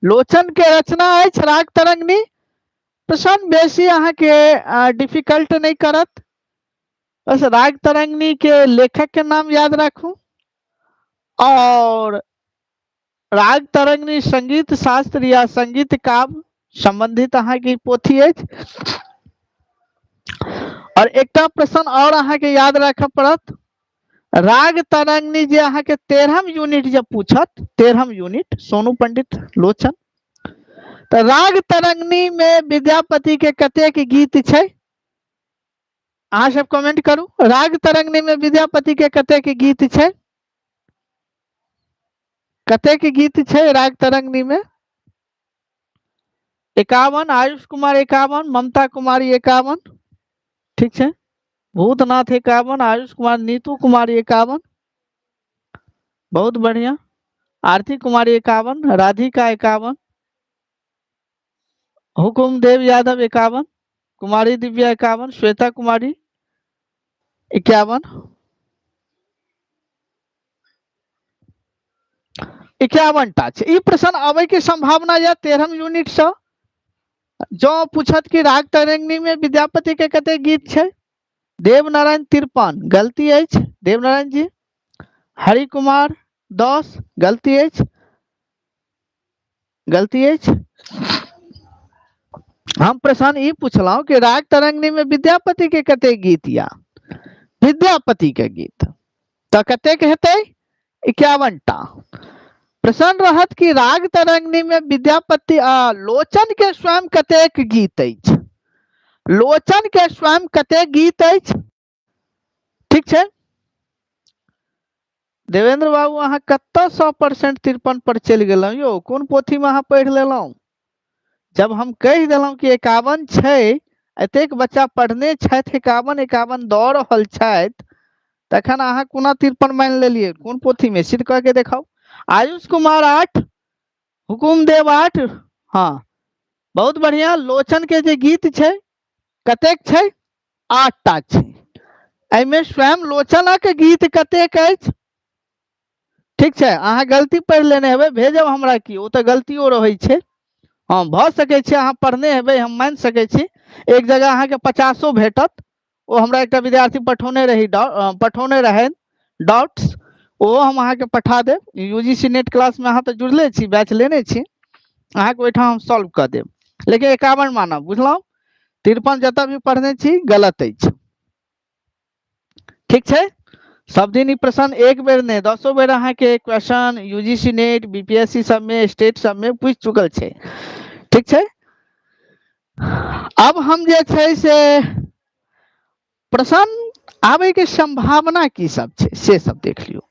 लोचन के रचना अछि राग तरंगिणी। प्रश्न बेसी अहाँके डिफिकल्ट नहि करत, बस राग तरंगिणी के लेखक के नाम याद राखू। और राग तरंगिणी संगीत शास्त्र या संगीत काव्य संबंधित अहाँके पोथी अछि। और एकटा प्रश्न और अहाँके याद राखऽ पड़त, राग तरंगिणी जे अहाँके 13म यूनिट जे पूछत, 13म यूनिट सोनू पंडित लोचन, तऽ राग तरंगिणी में विद्यापति के कतेक गीत छै? अहाँ सब कमेंट करू, राग तरंगिणी में विद्यापति के कतेक गीत छै? कतेक गीत छै राग तरंगिणी में? 51, आयुष कुमार 51, ममता कुमारी 51, ठीक छै, भूतनाथ 51, आयुष कुमार, नीतू कुमारी 51, बहुत बढ़िया, आरती कुमारी 51, राधिका 51, हुकुमदेव यादव 51, कुमारी दिव्या 51, श्वेता कुमारी 51, 51 टा छै। ई प्रश्न आबै के संभावना यऽ 13म यूनिट सँ। जँ पूछत कि राग तरंगिणी में विद्यापति के कते गीत छै? देवनारायण 53, गलती अछि देवनारायण जी। हरि कुमार 10, गलती अछि, गलती अछि। हम प्रश्न ई पुछलहुँ कि राग तरंगिणी में विद्यापति के कते गीत या? विद्यापति के गीत तऽ कतेक हेतै? 51 टा। प्रश्न रहत कि राग तरंगिणी में विद्यापति लोचन के स्वयं कतेक गीत अछि? लोचन के स्वयं कतेक गीत अछि? ठीक छै। देवेंद्र बाबू अहाँ कतऽ 100% 53 पर चलि गेलहुँ यौ? कोन पोथी में अहाँ पढ़ि लेलहुँ? जब हम कहि देलहुँ कि 51 छै, एतेक बच्चा पढ़ने छथि, 51 51 दऽ रहल छथि, तखन अहाँ कोना 53 मानि लेलियै? कोन पोथी में? सिद्ध कऽ के देखाउ। आयुष कुमार 8, हुकुमदेव 8, हाँ बहुत बढ़िया। लोचन के जे गीत छै कतेक छै? 8 टा छै। एहिमे स्वयं लोचनक गीत कतेक अछि? ठीक छै, अहाँ गलती पढ़ि लेने हेबै, भेजब हमरा की, ओ तऽ गलतियो रहै छै। हाँ, भऽ सकै छै अहाँ पढ़ने हेबै, हम मानि सकै छी। एक जगह अहाँके 50 भेटत, ओ हमरा एकटा विद्यार्थी पठौने रही, पठौने रहनि डाउट्स, ओहो हम अहाँके पठा देब। यूजीसी नेट क्लास में अहाँ तऽ जुड़ले छी, बैच लेने छी, अहाँके ओहिठाम हम सॉल्व कऽ देब, लेकिन 51 मानब, बुझलहुँ? 53 जतऽ भी पढ़ने छी गलत अछि। ठीक छै, सब दिन ई प्रश्न एक बेर नहि 10 बेर अहाँके क्वेश्चन यूजीसी नेट बीपीएससी सबमे स्टेट सबमे पूछि चुकल छै। ठीक छै, अब हम जे छै से प्रश्न आबै के संभावना की सब छै से सब देख लियौ।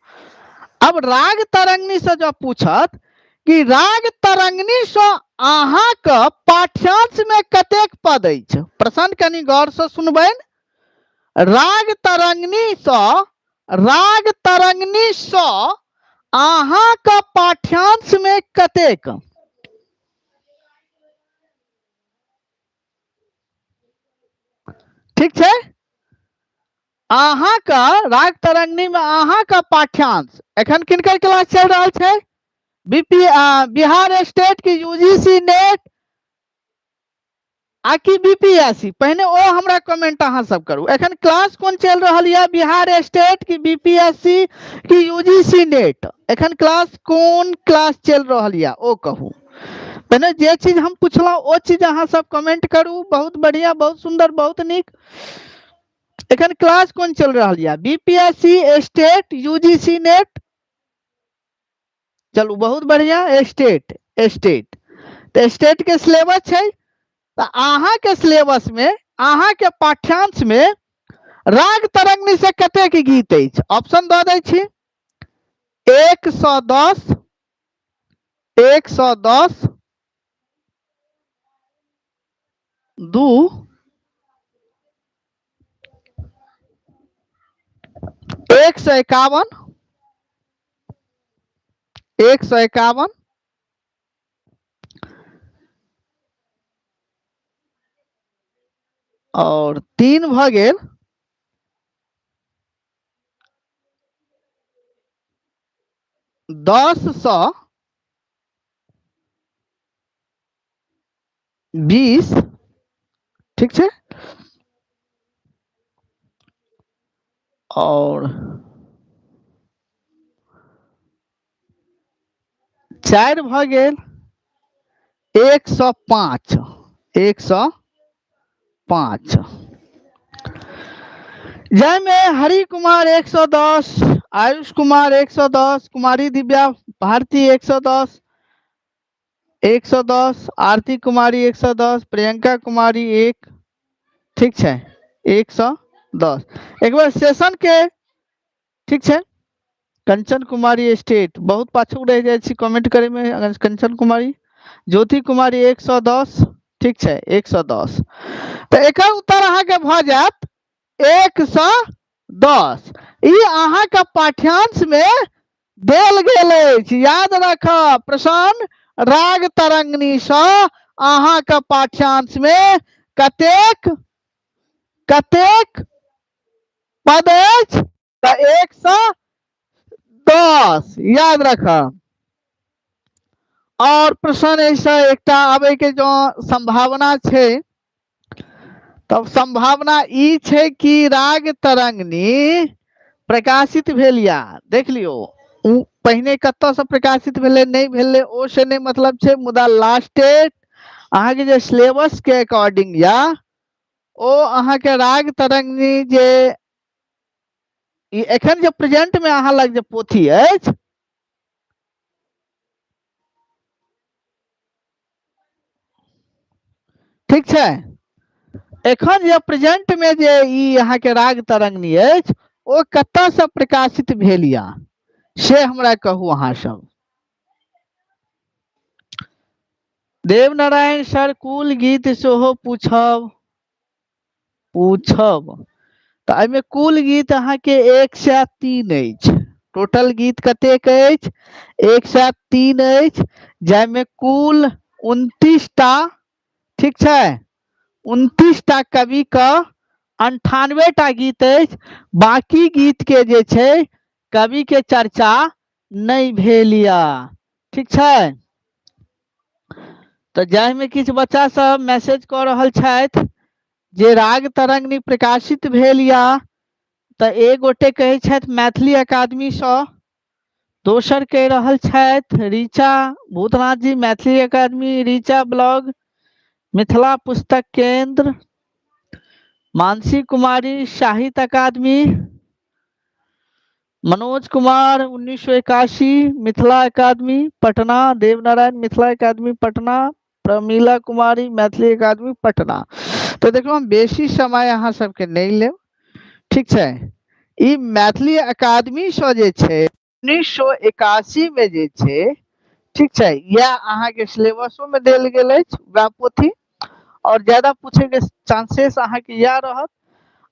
अब राग तरंगिणी से जब पूछत कि राग तरंगिणी से अहाँके पाठ्यांश में कतेक पद अछि, प्रश्न कनि गौर से सुनबनि। राग तरंगिणी से, राग तरंगिणी से अहाँके पाठ्यांश में कतेक, ठीक छै, अहाँके राग तरंगिणी में अहाँके पाठ्यांश एखन किनकर क्लास चलि रहल छै? बीपी बिहार स्टेट की यूजीसी नेट आ कि बीपीएससी? पहिने ओ हमरा कमेंट अहाँ सब करू। एखन क्लास कोन चलि रहल यऽ? बिहार स्टेट की बीपीएससी की यूजीसी नेट? एखन क्लास कोन क्लास चलि रहल यऽ ओ कहू। पहिने जे चीज हम पुछलहुँ ओ चीज अहाँ सब कमेंट करू। बहुत बढ़िया, बहुत सुंदर, बहुत नीक। एखन क्लास कोन चलि रहल यऽ? BPSC state UGC net? चलू बहुत बढ़िया, स्टेट, स्टेट तऽ स्टेट के सिलेबस छै, तऽ अहाँके सिलेबस में अहाँके पाठ्यांश में राग तरंगिणी से कतेक गीत अछि? ऑप्शन दऽ दै छी, 110, 110, 2, 151, 151, और 3 भऽ गेल 10 सँ 20। ठीक छै, और 4 भऽ गेल 105, 105। जाहिमे हरि कुमार 110, आयुष कुमार 110, कुमारी दिव्या भारती 110, 110, आरती कुमारी 110, प्रियंका कुमारी 1। ठीक छै, 110। एक बार सेशन के, ठीक छै, कंचन कुमारी स्टेट बहुत पाछू रहि जाइ छी कमेंट करे में। अगर कंचन कुमारी, ज्योति कुमारी 110, ठीक छै, 110। तऽ एकर उत्तर अहाँके भऽ जायत 110। ई अहाँके पाठ्यांश में देल गेल अछि। याद राखब, प्रश्न राग तरंगिणी सँ अहाँके पाठ्यांश में कतेक कतेक पद अछि? तऽ 110। याद राखब। और प्रश्न एहिसँ एकटा आबै के जो संभावना छै, तब संभावना ई छै कि राग तरंगिणी प्रकाशित भेल या देख लियौ, ओ पहिने कतऽसँ प्रकाशित भेलै नहि भेलै ओ से नहि मतलब छै, मुदा लास्ट डेट अहाँके जे सिलेबस के अकॉर्डिंग या ओ अहाँके राग तरंगिणी जे ई एखन जे प्रेजेंट में अहाँ लग जे पोथी अछि, ठीक छै, एखन जे प्रेजेंट में जे ई अहाँके राग तरंगिणी अछि ओ कतऽसँ प्रकाशित भेल या से हमरा कहू अहाँ सब। देवनारायण सर कुल गीत सेहो पूछब, पूछब तऽ एहिमे कुल गीत अहाँके 103 अछि। टोटल गीत कतेक अछि? 103 अछि, जाहिमे कुल 29 टा, ठीक छै, 29 टा कवि के 98 टा गीत अछि। बाकी गीत के जे छै कवि के चर्चा नहि भेल या। ठीक छै, तऽ जाहिमे किछु बच्चा सब मैसेज कऽ रहल छथि जे राग तरंगिणी प्रकाशित भेल या, तऽ एक गोटे कहै छथि मैथिली अकादमीसँ, दोसर कहि रहल छथि ऋचा भूतनाथ जी मैथिली अकादमी, ऋचा ब्लॉग, मिथिला पुस्तक केंद्र, मानसी कुमारी साहित्य अकादमी, मनोज कुमार 1981 मिथिला अकादमी पटना, देवनारायण मिथिला अकादमी पटना, प्रमीला कुमारी मैथिली अकादमी पटना। तऽ देखियौ हम बेसी समय अहाँ सबके नहि लेब, ठीक छै। ई मैथिली अकादमीसँ जे छै 1981 मे जे छै, ठीक छै, इएह अहाँके सिलेबसोमे देल गेल अछि वएह पोथी, आओर ज्यादा पूछैके चांसेस अहाँके इएह रहत।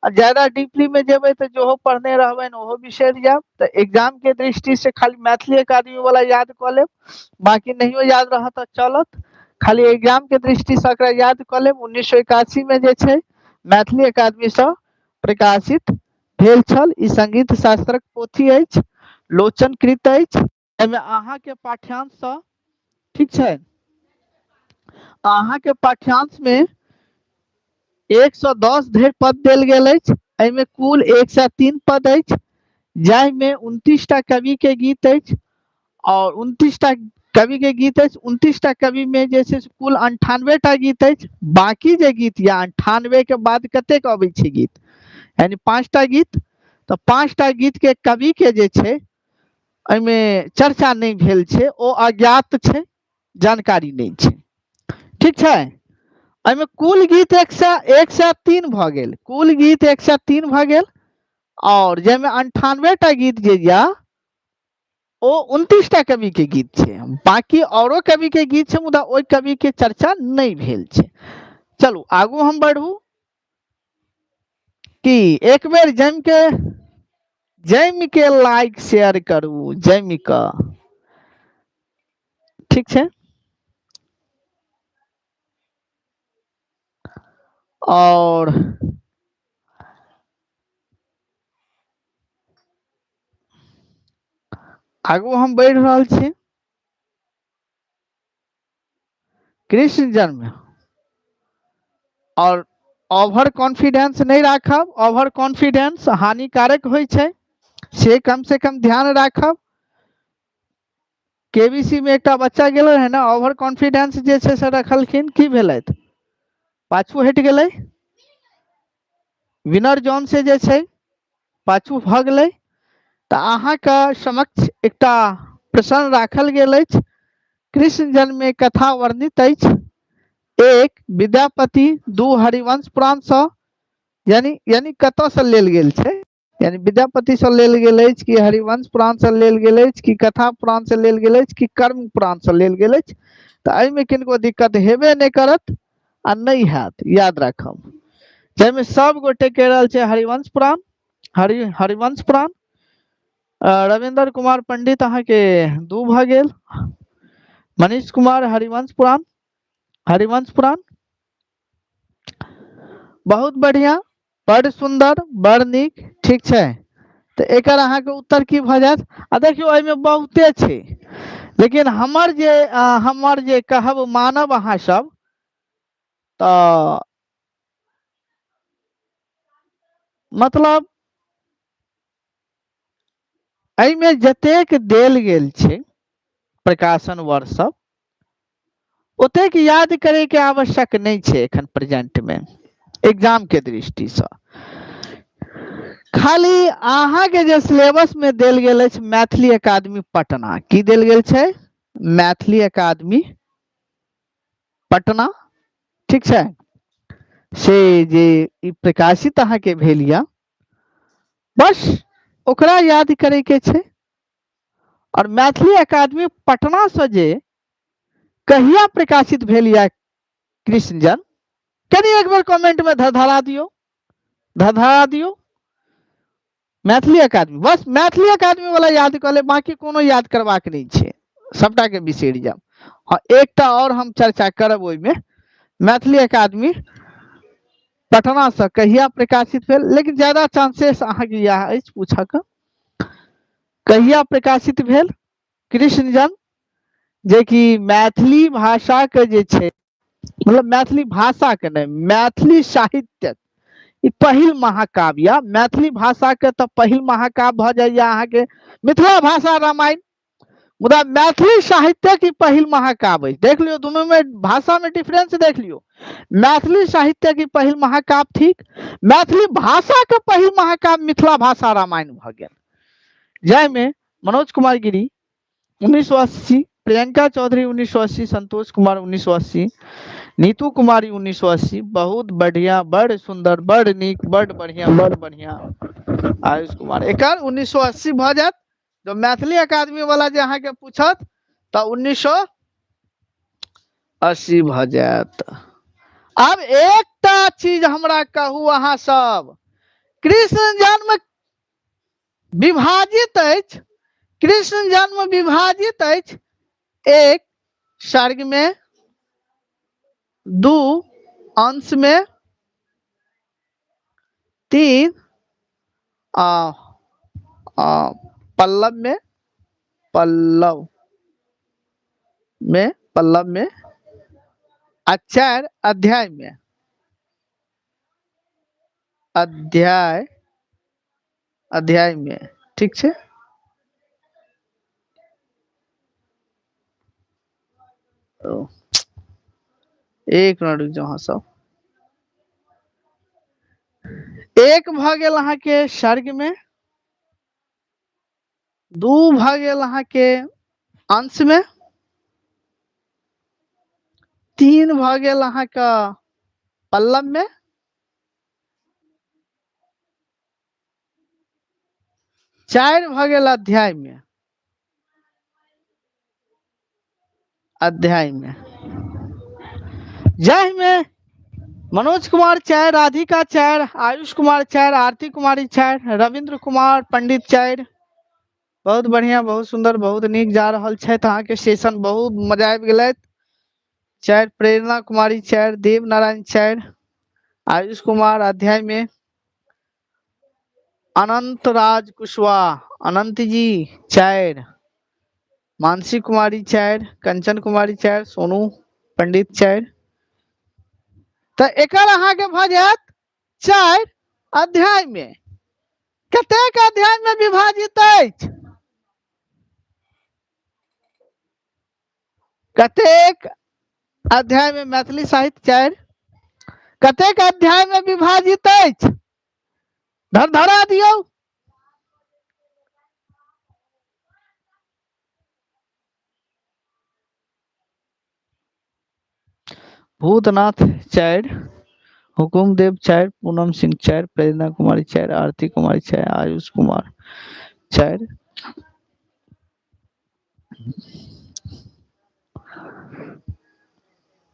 आ ज्यादा डीपली मे जेबै तऽ जेहो पढ़ने रहबै ओहो बिसरि जायब। तऽ एग्जाम के दृष्टि से खाली मैथिली अकादमी वाला याद कऽ लेब, बाकी नहियो याद रहत तऽ चलत। खाली एग्जाम के दृष्टि से एकरा याद कऽ लेब। 1981 मे जे छै मैथिली अकादमी सँ प्रकाशित भेल छल। ई संगीत शास्त्रक पोथी अछि, लोचन कृत अछि। एहिमे अहाँके पाठ्यांश सँ, ठीक छै, अहाँके पाठ्यांश मे 110 धरि पद देल गेल अछि। एहिमे कुल 103 पद अछि, जाहिमे 29 टा कवि के गीत अछि और 29 टा कवि के गीत अछि। 29 टा कवि में जे छै से कुल 98 टा गीत अछि। बाकी जे गीत या 98 के बाद कतेक अबै छै गीत, यानी 5 टा गीत, तऽ 5 टा गीत के कवि के जे छै एहिमे चर्चा नहि भेल छै, ओ अज्ञात छै, जानकारी नहि छै, ठीक छै। एहिमे कुल गीत 103 भऽ गेल, कुल गीत 103 भऽ गेल, और जाहिमे 98 टा गीत जे या ओ 29 टा कवि के गीत छै। बाकी औरो कवि के गीत छै, मुदा ओहि कवि के चर्चा नहि भेल छै। चलू आगू हम बढ़ू कि एक बेर जमि के लाइक शेयर करू, जमि कऽ, ठीक छै। और आगू हम बढ़ि रहल छी। कृष्ण जन्म और ओवर कॉन्फिडेंस नहि राखब, ओवर कॉन्फिडेंस हानिकारक होइ छै, से कम से कम ध्यान राखब। केबीसी में एकटा बच्चा गेल रहे ने, ओवर कॉन्फिडेंस जे छै से रखलखिन, की भेलै, पाछू हटि गेलै, विनर जोन से जे छै पाछू भऽ गेलै। तऽ अहाँके समक्ष एकटा प्रश्न राखल गेल अछि। कृष्ण जन्म में कथा वर्णित अछि, 1 विद्यापति, 2 हरिवंश पुराण सँ, यानी कतऽ सँ लेल गेल छै, यानी विद्यापति सँ लेल गेल अछि कि हरिवंश पुराण सँ लेल गेल अछि कि कथा पुराण सँ लेल गेल अछि कि कर्म पुराण सँ लेल गेल अछि। तऽ एहिमे किनको दिक्कत हेबे नहि करत आ नहि हैत, याद राखब। जाहिमे सब गोटे कहि रहल छै हरिवंश पुराण, हरिवंश पुराण। रविन्द्र कुमार पंडित अहाँके 2 भऽ गेल, मनीष कुमार हरिवंश पुराण, हरिवंश पुराण। बहुत बढ़िया, बड़ सुंदर, बड़ नीक, ठीक छै। तऽ एकर अहाँके उत्तर की भऽ जायत? आ देखियौ एहिमे बहुते छै, लेकिन हमर जे कहब मानब अहाँ सब, तऽ मतलब एहिमे जतेक देल गेल छै प्रकाशन वर्ष सब, ओतेक याद करे के आवश्यक नहि छै एखन प्रेजेंट में एग्जाम के दृष्टि सँ। खाली अहाँके जे सिलेबस में देल गेल अछि मैथिली अकादमी पटना, की देल गेल छै? मैथिली अकादमी पटना, ठीक छै, से जे ई प्रकाशित अहाँके भेल या, बस ओकरा याद करे के छै। और मैथिली अकादमी पटना से जे कहिया प्रकाशित भेल या कृष्ण जन्म, कनि एक बेर कमेंट में धधरा दियौ, धधरा दियौ। मैथिली अकादमी, बस मैथिली अकादमी वाला याद कऽ ले, बाकी कोनो याद करबाक नहि छै, सबटा के बिसरि जाउ। हाँ, एकटा और हम चर्चा करब ओहिमे, मैथिली अकादमी पटना से कहिया प्रकाशित भेल, लेकिन ज्यादा चांसेस अहाँके इएह अछि पूछऽके, कहिया प्रकाशित भेल कृष्ण जन्म, जे कि मैथिली भाषा के जे छै, मतलब मैथिली भाषा के नहि, मैथिली साहित्यक ई पहिल महाकाव्य, मैथिली भाषा के तऽ पहिल महाकाव्य भऽ जाइया अहाँके मिथिला भाषा रामायण। मुदा मैथिली साहित्यक ई पहिल महाकाव्य अछि। देख लियौ दुनू में भाषा में डिफरेंस देख लियौ। मैथिली साहित्यक ई पहिल महाकाव्य थिक। मैथिली भाषा के पहिल महाकाव्य मिथिला भाषा रामायण भऽ गेल, जाहिमे मनोज कुमार गिरी 1980, प्रियंका चौधरी 1980, संतोष कुमार 1980, नीतू कुमारी 1980। बहुत बढ़िया, बड़ सुंदर, बड़ नीक, बड़ बढ़िया, बड़ बढ़िया। आयुष कुमार एकर 1980 भऽ जायत। जो मैथिली अकादमी वाला जे अहाँके पूछत तऽ 1980 भऽ जायत। आब एकटा चीज हमरा कहू अहाँ सब, कृष्ण जन्म विभाजित अछि, कृष्ण जन्म विभाजित अछि एक सर्ग में, दू अंश में, तीन आ, आ, पल्लव में, पल्लव में, पल्लव में आ चार अध्याय में, अध्याय, अध्याय में। ठीक छै। ओ, एक मिनट रुक जाओ अहाँ सब। एक भऽ गेल अहाँके सर्ग में, दू भऽ गेल अहाँके अंश में, तीन भऽ गेल अहाँके पल्लव में, चारि भऽ गेल अध्याय में, अध्याय में, जाहिमे मनोज कुमार चारि, राधिका चारि, आयुष कुमार चारि, आरती कुमारी चारि, रविंद्र कुमार पंडित चारि। बहुत बढ़िया, बहुत सुंदर, बहुत नीक जा रहल छथि अहाँके सेशन, बहुत मजा आबि गेलथि। चारि, प्रेरणा कुमारी चारि, देव नारायण चारि, आयुष कुमार अध्याय में, अनंत राज कुशवाहा अनंत जी चारि, मानसी कुमारी चारि, कंचन कुमारी चारि, सोनू पंडित चारि। तऽ एकर अहाँके भऽ जायत चारि अध्याय में। कतेक अध्याय में विभाजित अछि? कतेक अध्याय में मैथिली साहित्य चारि, कतेक अध्याय में विभाजित अछि? धरधरा दियौ। भूतनाथ चारि, हुकुमदेव चारि, पूनम सिंह चारि, प्रेरणा कुमारी चारि, आरती कुमारी चारि, आयुष कुमार चारि।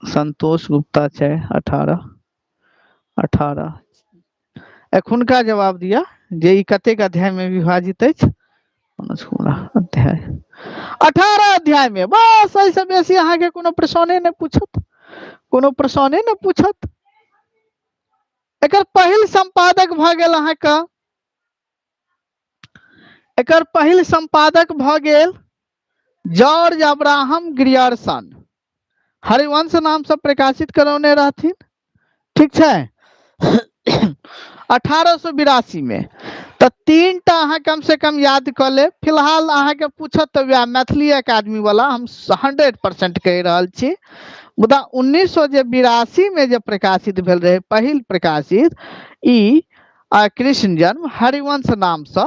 संतोष गुप्ता चारि, 18, 18। एखुनका जवाब दिया जे ई कतेक अध्याय में विभाजित अछि? मनोज कुमार अध्याय 18 अध्याय में। बस एहिसँ बेसी अहाँके कोनो प्रश्ने नहि पूछत, कोनो प्रश्ने नहि पूछत। एकर पहिल संपादक भऽ गेल अहाँके, एकर पहिल संपादक भऽ गेल जॉर्ज अब्राहम ग्रियर्सन। हरिवंश नाम से प्रकाशित करौने रहथिन। ठीक छै, 1882 में। तऽ तीन टा अहाँ कम से कम याद कऽ लेब। फिलहाल अहाँके पूछत तऽ वएह मैथिली अकादमी वाला हम 100% कहि रहल छी। मुदा 1982 में जे प्रकाशित भेल रहे पहिल प्रकाशित ई कृष्ण जन्म हरिवंश नाम से,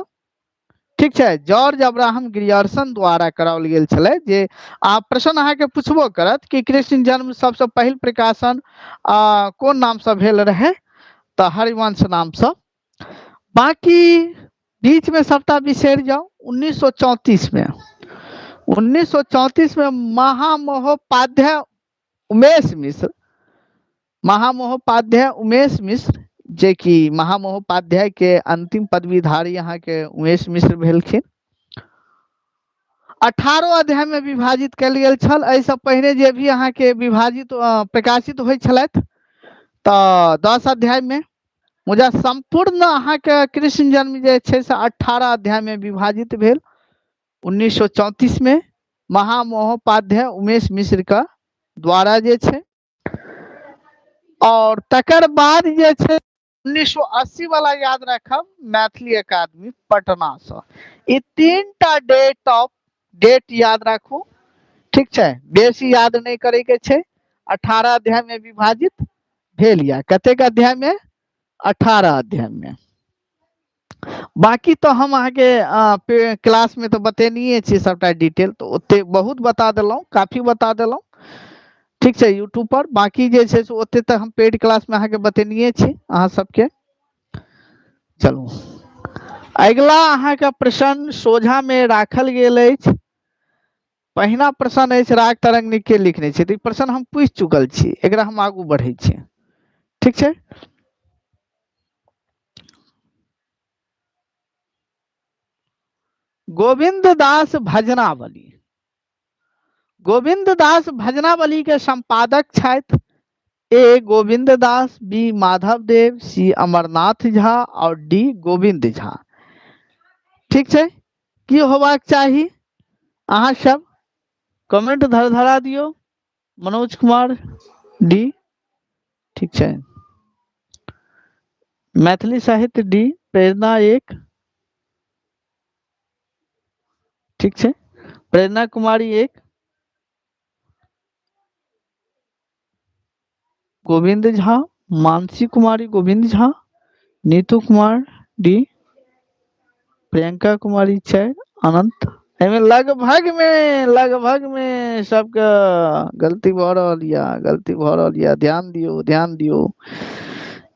ठीक छै, जॉर्ज अब्राहम ग्रियर्सन द्वारा कराओल गेल छलै। जे आ प्रश्न अहाँके पूछबो करत कि कृष्ण जन्म सबसँ पहिल प्रकाशन कोन नामसँ भेल रहै, तऽ हरिवंश नामसँ। बाकी बीच में सबटा बिसरि जाउ। 1934 में, 1934 में महामहोपाध्याय उमेश मिश्र, महामहोपाध्याय उमेश मिश्र, जे कि महामहोपाध्याय के अंतिम पदवीधारी अहाँके उमेश मिश्र भेलखिन, 18 अध्याय में विभाजित कयल गेल छल। एहिसँ पहिने जे भी अहाँके विभाजित प्रकाशित होइ छलथि तऽ 10 अध्याय में, मुदा सम्पूर्ण अहाँके कृष्ण जन्म जे छै से 18 अध्याय में विभाजित भेल 1934 में महामहोपाध्याय उमेश मिश्र के द्वारा जे छै। और तकर बाद जे छै 1980 वाला याद रखब, मैथिली अकादमी पटना से। ई तीन टा डेट ऑफ डेट याद राखू। ठीक छै, बेसी याद नहि करे के छै। 18 अध्याय में विभाजित भेल या कतेक अध्याय में? 18 अध्याय में। बाकी तो हम अहाँके क्लास में तो बतेनिए छी सबटा डिटेल, तो ओते बहुत बता देलहुँ, काफी बता देलहुँ। ठीक छै, यूट्यूब पर बाकी जे छै से ओते तऽ हम पेड क्लास में अहाँके बतेनिए छी अहाँ सबके। चलू अगिला अहाँके प्रश्न सोझा में राखल गेल अछि। पहिना प्रश्न अछि राग तरंगिणी के लिखने छै, तऽ ई प्रश्न हम पूछि चुकल छी, एकरा हम आगू बढ़ै छी। ठीक छै, गोविंद दास भजनावली। गोविंद दास भजनावली के संपादक छथि A Govind Das, B Madhav Dev, C Amarnath Jha और डी गोविंद झा। ठीक छै, की होबाक चाही? अहाँ सब कमेंट धरधरा दियौ। मनोज कुमार डी, ठीक छै, मैथिली साहित्य डी, प्रेरणा 1, ठीक छै, प्रेरणा कुमारी 1, गोविंद झा, मानसी कुमारी गोविंद झा, नीतू कुमार डी, प्रियंका कुमारी 4, अनंत। एहिमे लगभग में सबके गलती भऽ रहल या, गलती भऽ रहल या। ध्यान दियौ, ध्यान दियौ,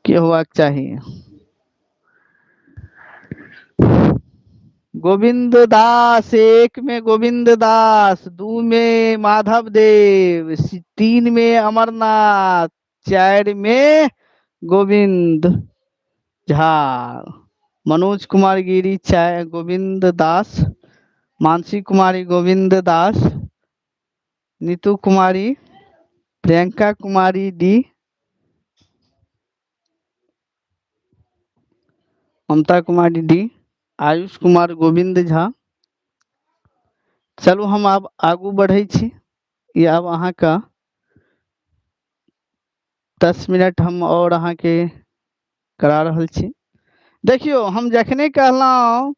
की होबाक चाही? गोविंद दास 1 में गोविंद दास, 2 में माधव देव, 3 में अमरनाथ, 4 में गोविंद झा, मनोज कुमार गिरी 4, गोविंद दास, मानसी कुमारी गोविंद दास, नीतू कुमारी, प्रियंका कुमारी डी, ममता कुमारी डी, आयुष कुमार गोविंद झा। चलू हम आब आगू बढ़ै छी। ई आब अहाँके 10 मिनट हम और अहाँके करा रहल छी। देखियौ, हम जखने कहलहुँ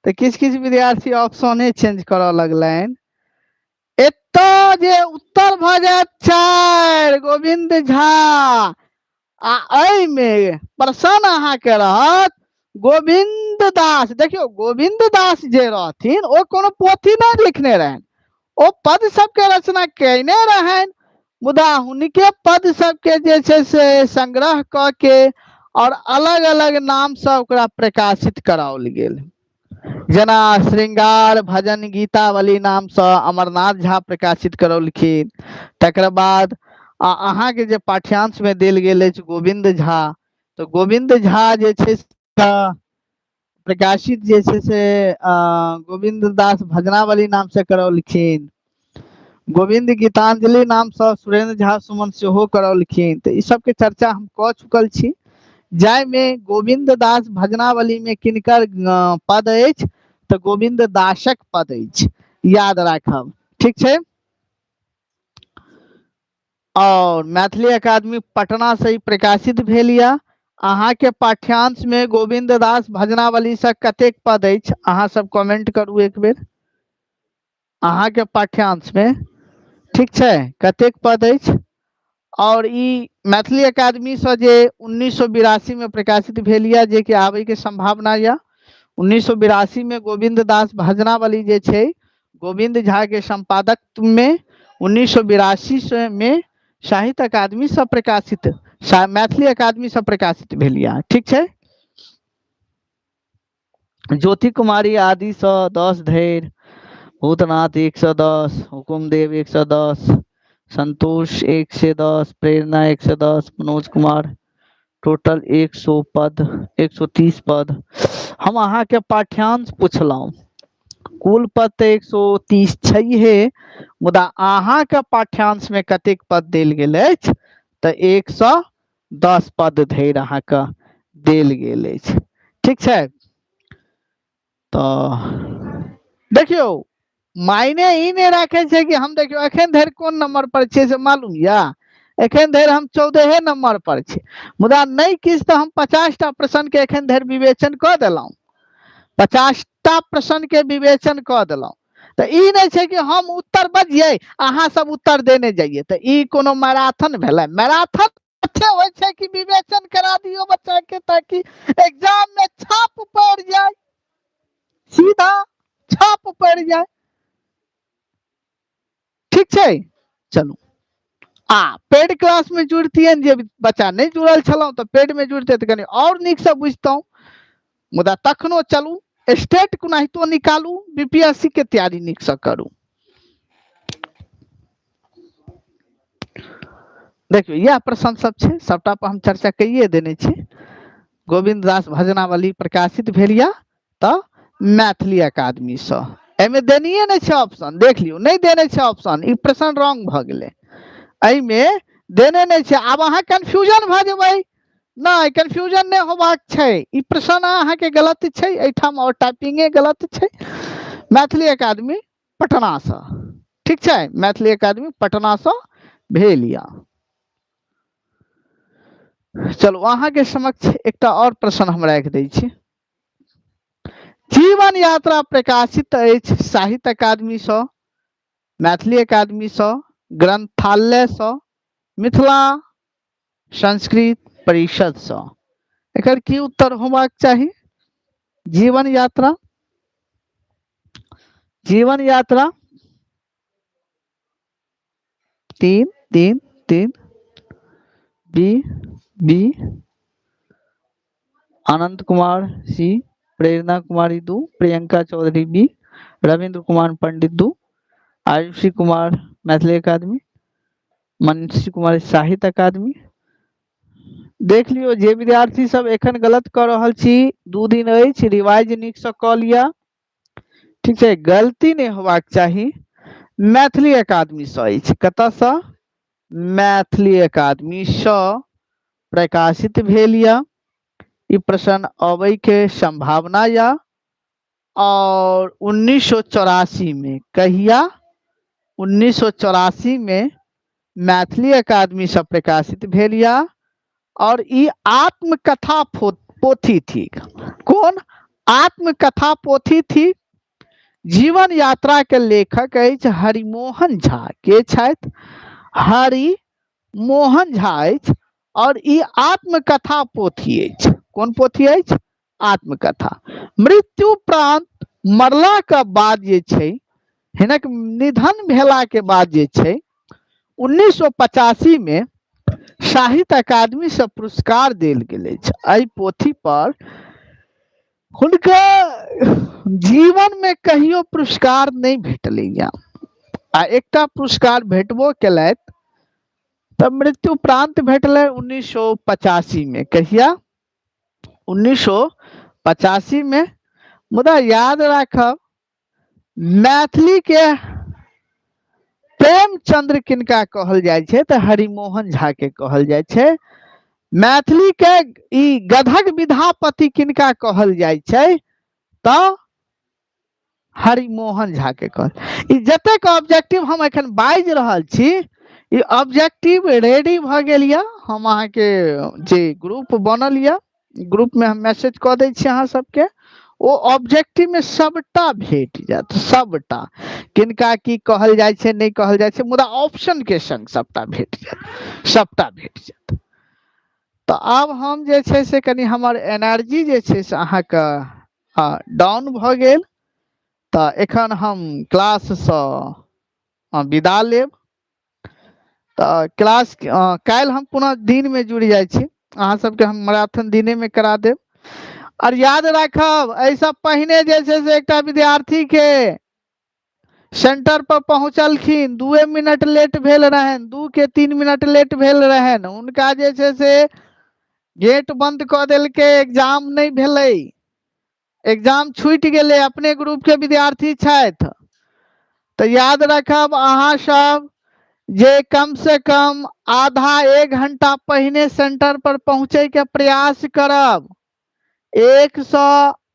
तऽ किछु किछु विद्यार्थी ऑप्शने चेंज करऽ लगलनि। एतऽ जे उत्तर भऽ जायत 4 गोविंद झा, आ एहिमे प्रश्न अहाँके रहत गोविंद दास। देखियौ, गोविंद दास जे रहथिन ओ कोनो पोथी नहि लिखने रहनि, ओ पद सबके रचना कयने रहनि, मुदा हुनके पद सबके जे छै से संग्रह कऽ के और अलग अलग नामसँ ओकरा प्रकाशित कराओल गेल। जेना श्रृंगार भजन गीतावली नामसँ अमरनाथ झा प्रकाशित करौलखिन। तकर बाद अहाँके जे पाठ्यांश में देल गेल अछि गोविंद झा, तऽ गोविंद झा जे छै प्रकाशित जे छै से गोविंद दास भजनावली नाम से करौलखिन। गोविंद गीतांजलि नामसँ सुरेंद्र झा सुमन सेहो करौलखिन। तऽ ई सबके चर्चा हम कऽ चुकल छी। जाहिमे गोविंद दास भजनावली में किनकर पद अछि, तऽ गोविंद दासक पद अछि, याद राखब। ठीक छै, और मैथिली अकादमी पटना से ई प्रकाशित भेल या। अहाँके पाठ्यांश में गोविंद दास भजनावली से कतेक पद अछि, अहाँ सब कमेंट करू एक बेर। अहाँके पाठ्यांश में, ठीक छै, कतेक पद अछि। और ई मैथिली अकादमी से जे 1982 में प्रकाशित भेल या, जे कि आबे के संभावना या। 1982 में गोविंद दास भजनावली जे छै गोविंद झा के संपादकत्व में 1982 से में साहित्य अकादमी से प्रकाशित, मैथिली अकादमी से प्रकाशित भेल या। ठीक छै, ज्योति कुमारी आदि सँ 10 धरि, भूतनाथ 110, हुकुमदेव 110, संतोष 110, प्रेरणा 110, मनोज कुमार, टोटल 100 पद, 130 पद। हम अहाँके पाठ्यांश पुछलहुँ, कुल पद तऽ 130 छैहे, मुदा अहाँके पाठ्यांश में कतेक पद देल गेल अछि, तऽ 110 पद धरि अहाँके देल गेल अछि। ठीक छै, तऽ देखियौ मायने ई नहि राखै छै कि हम देखियौ एखन धरि कोन नंबर पर छियै से मालूम या, एखन धरि हम 14 नंबर पर छी, मुदा नहि किछु तऽ हम 50टा प्रश्न के एखन धरि विवेचन कऽ देलहुँ, 50टा प्रश्न के विवेचन कऽ देलहुँ। तऽ ई नहि छै कि हम उत्तर बजियै, अहाँ सब उत्तर देने जाइए, तऽ ई कोनो मैराथन भेलै? मैराथन अच्छे होइ छै कि विवेचन करा दियौ बच्चा के, ताकि एग्जाम में छाप पड़ जाए, सीधा छाप पड़ जाए। ठीक छै, चलू आ पेड क्लास में जुड़तियनि, जे बच्चा नहि जुड़ल छलहुँ तऽ पेड में जुड़ते तऽ कनि आओर नीकसँ बुझतहुँ। मुदा तखनो चलू स्टेट कोनाहितो निकालू, बीपीएससी के तैयारी नीकसँ करू। देखियौ इएह प्रश्न सब छै, सबटा पर हम चर्चा कइए देने छी। गोविंद दास भजनावली प्रकाशित भेल या तऽ मैथिली अकादमीसँ। एहिमे देनिये नहि छै ऑप्शन, देख लियौ नहि देने छै ऑप्शन, ई प्रश्न रॉन्ग भऽ गेलै, एहिमे देने नहि छै। आब अहाँ कन्फ्यूजन भऽ जेबै, नहि कन्फ्यूजन नहि होबाक छै, ई प्रश्न अहाँके गलत छै एहिठाम, आओर टाइपिंगे गलत छै। मैथिली अकादमी पटनासँ, ठीक छै, मैथिली अकादमी पटनासँ भेल या। चलू अहाँके समक्ष एकटा आओर प्रश्न हम राखि दै छी। जीवन यात्रा प्रकाशित अछि साहित्य अकादमीसँ, मैथिली अकादमीसँ, ग्रंथालयसँ, मिथिला संस्कृत परिषदसँ। एकर की उत्तर होबाक चाही? जीवन यात्रा, जीवन यात्रा 3 3 3, B B, Anand Kumar C, Prerna Kumari 2, Priyanka Chaudhary B, Ravindra Kumar Pandit 2, Ayushi Kumar Maithili Akademi, Manishi Kumar Sahitya Akademi. देख लियौ जे विद्यार्थी सब एखन गलत कऽ रहल छी, 2 दिन अछि, रिवाइज नीकसँ कऽ लिअ, ठीक छै, गलती नहि होबाक चाही। मैथिली अकादमीसँ अछि, कतऽसँ? मैथिली अकादमीसँ प्रकाशित भेल यऽ। ई प्रश्न अबै के संभावना यऽ। और 1984 में, कहिया? 1984 में मैथिली अकादमी से प्रकाशित भेल यऽ। और ई आत्मकथा पोथी थीक। कोन? आत्मकथा पोथी थीक। जीवन यात्रा के लेखक अछि हरिमोहन झा। के छथि? हरिमोहन झा अछि। और ई आत्मकथा पोथी अछि। कोन पोथी अछि? आत्मकथा। मृत्यु प्रांत मरला के बाद जे छै, हिनक निधन भेला के बाद जे छै 1985 में साहित्य अकादमी से पुरस्कार देल गेल अछि। एहि पोथी पर हुनका जीवन में कहियो पुरस्कार नहीं भेटलैया, आ एकटा पुरस्कार भेटबो केलथि तऽ मृत्यु प्रांत भेटलै 1985 में। कहिया? 1985 में। मुदा याद राखब, मैथिली के प्रेमचंद्र किनका कहल जाइ छै? तऽ हरिमोहन झा के कहल जाइ छै। मैथिली के ई गधक विधापति किनका कहल जाइ छै? तऽ हरिमोहन झा के कहल। ई जतेक ऑब्जेक्टिव हम एखन बाजि रहल छी, ई ऑब्जेक्टिव रेडी भऽ गेल यऽ। हम अहाँके जे ग्रुप बनल यऽ, ग्रुप में हम मैसेज कऽ दै छी अहाँ सबके, ओ ऑब्जेक्टिव में सबटा भेट जायत, सबटा किनका की कहल जाइ छै नहि कहल जाइ छै, मुदा ऑप्शन के संग सबटा भेट जायत, सबटा भेट जायत। तऽ आब हम जे छै से कनि हमर एनर्जी जे छै से अहाँके डाउन भऽ गेल, तऽ एखन हम क्लाससँ विदा लेब। तऽ क्लास काल्हि हम पुनः दिनमे जुड़ि जाइ छी, अहाँ सबके हम मैराथन दिनेमे करा देब। और याद राखब, एहिसँ पहिने जे छै से एकटा विद्यार्थी के सेंटर पर पहुँचलखिन, 2 मिनट लेट भेल रहनि, 2 के 3 मिनट लेट भेल रहनि, हुनका जे छै से गेट बंद कऽ देलकै, एग्जाम नहि भेलै, एग्जाम छूटि गेलै, अपने ग्रुप के विद्यार्थी छथि। तऽ याद रखब अहाँ सब जे कम से कम आधा एक घंटा पहिने सेंटर पर पहुँचे के प्रयास करब। 1 से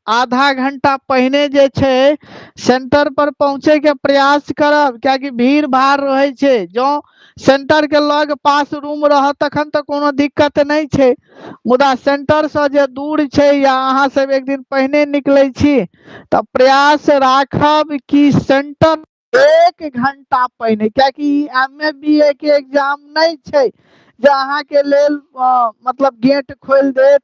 आधा घंटा पहिने जे छै सेंटर पर पहुँचे के प्रयास करब, कियाकि भीड़ भाड़ रहै छै। जँ सेंटर के लग पास रूम रहत तखन तऽ कोनो दिक्कत नहि छै, मुदा सेंटर से जे दूर छै या अहाँ सब एक दिन पहिने निकलै छी तऽ प्रयास राखब कि सेंटर 1 घंटा पहिने, कियाकि ई एम ए बी ए के एग्जाम नहि छै जे अहाँ के लेल मतलब गेट खोलि देत,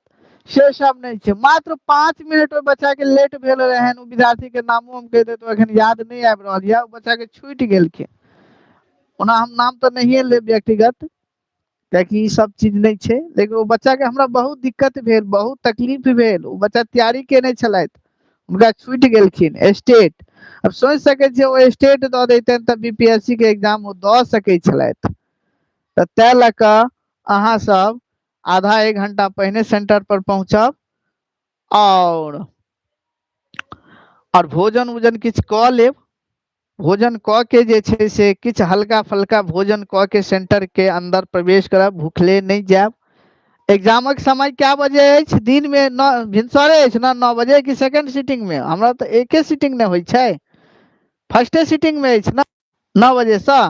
से सब नहि छै। मात्र 5 मिनट ओहि बच्चा के लेट भेल रहनि, ओ विद्यार्थी के नामो हम कहि देतहुँ, एखन याद नहि आबि रहल यऽ, ओ बच्चा के छूटि गेलखिन। ओना हम नाम तऽ नहिए लेब व्यक्तिगत, कियाकि ई सब चीज नहि छै, लेकिन ओ बच्चा के हमरा बहुत दिक्कत भेल, बहुत तकलीफ भेल। ओ बच्चा तैयारी केने छलथि, हुनका छूटि गेलखिन स्टेट। अब सोचि सकै छियै ओ स्टेट दऽ दैतनि तऽ बी पी एस सी के एग्जाम ओ दऽ सकै छलथि। तऽ ताहि लऽ कऽ अहाँ सब आधा एक घंटा पहिने सेंटर पर पहुँचब और भोजन उजन किछु कऽ लेब। भोजन कऽ के जे छै से किछु हल्का फल्का भोजन कऽ के सेंटर के अंदर प्रवेश करब, भूखले नहि जायब। एग्जामक समय कए बजे अछि? दिन में भिनसरे अछि ने, 9 बजे कि सेकंड सीटिंग में? हमरा तऽ एके सीटिंग नहि होइ छै, फर्स्टे सीटिंग में अछि ने 9 बजेसँ?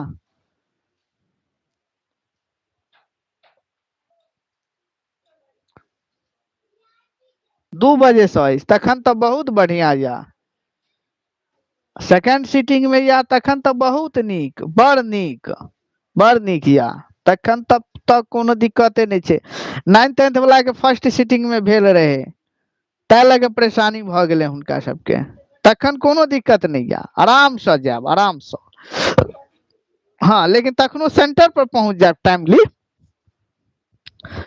2 बजेसँ अछि, तखन तऽ बहुत बढ़िआँ यऽ। सेकंड सीटिंग में या तखन तऽ बहुत नीक, बड़ नीक, बड़ नीक या तखन तब तक कोनो दिक्कते नहि छै। 9th 10th वाला के फर्स्ट सीटिंग में भेल रहे, ताहि लऽ के परेशानी भऽ गेलै हुनका सबके। तखन कोनो दिक्कत नहि या, आरामसँ जायब, आरामसँ। हाँ, लेकिन तखनो सेंटर पर पहुँच जायब टाइमली।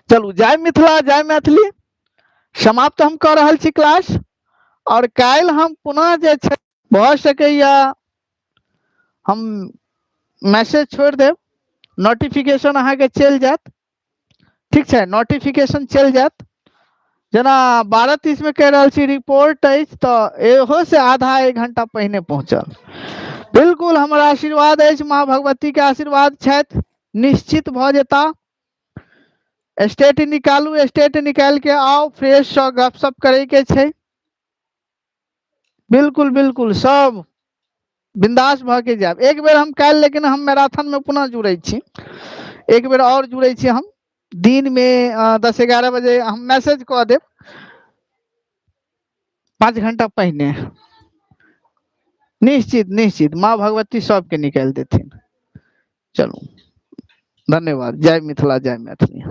चलू, जय मिथिला, जय मैथिली। समाप्त हम कऽ रहल छी क्लास, और काल्हि हम पुनः जे छै भऽ सकैया हम मैसेज छोड़ि देब, नोटिफिकेशन अहाँके चलि जायत, ठीक छै? नोटिफिकेशन चलि जायत। जेना 12:30 में कहि रहल छी रिपोर्ट अछि, तऽ एहो से आधा एक घंटा पहिने पहुँचल। बिल्कुल हमर आशीर्वाद अछि, माँ भगवती के आशीर्वाद छथि, निश्चित भऽ जेता। स्टेट निकालू, स्टेट निकालि के आउ, फ्रेश सँ गपशप करे के छै। बिल्कुल बिल्कुल सब बिंदास भऽ के जायब। एक बेर हम काल्हि, लेकिन हम मैराथन में पुनः जुड़ै छी, एक बेर और जुड़ै छी हम दिन में, 10-11 बजे हम मैसेज कऽ देब, 5 घंटा पहिने। निश्चित निश्चित माँ भगवती सबके निकालि देथिन। चलू, धन्यवाद। जय मिथिला, जय मैथिली।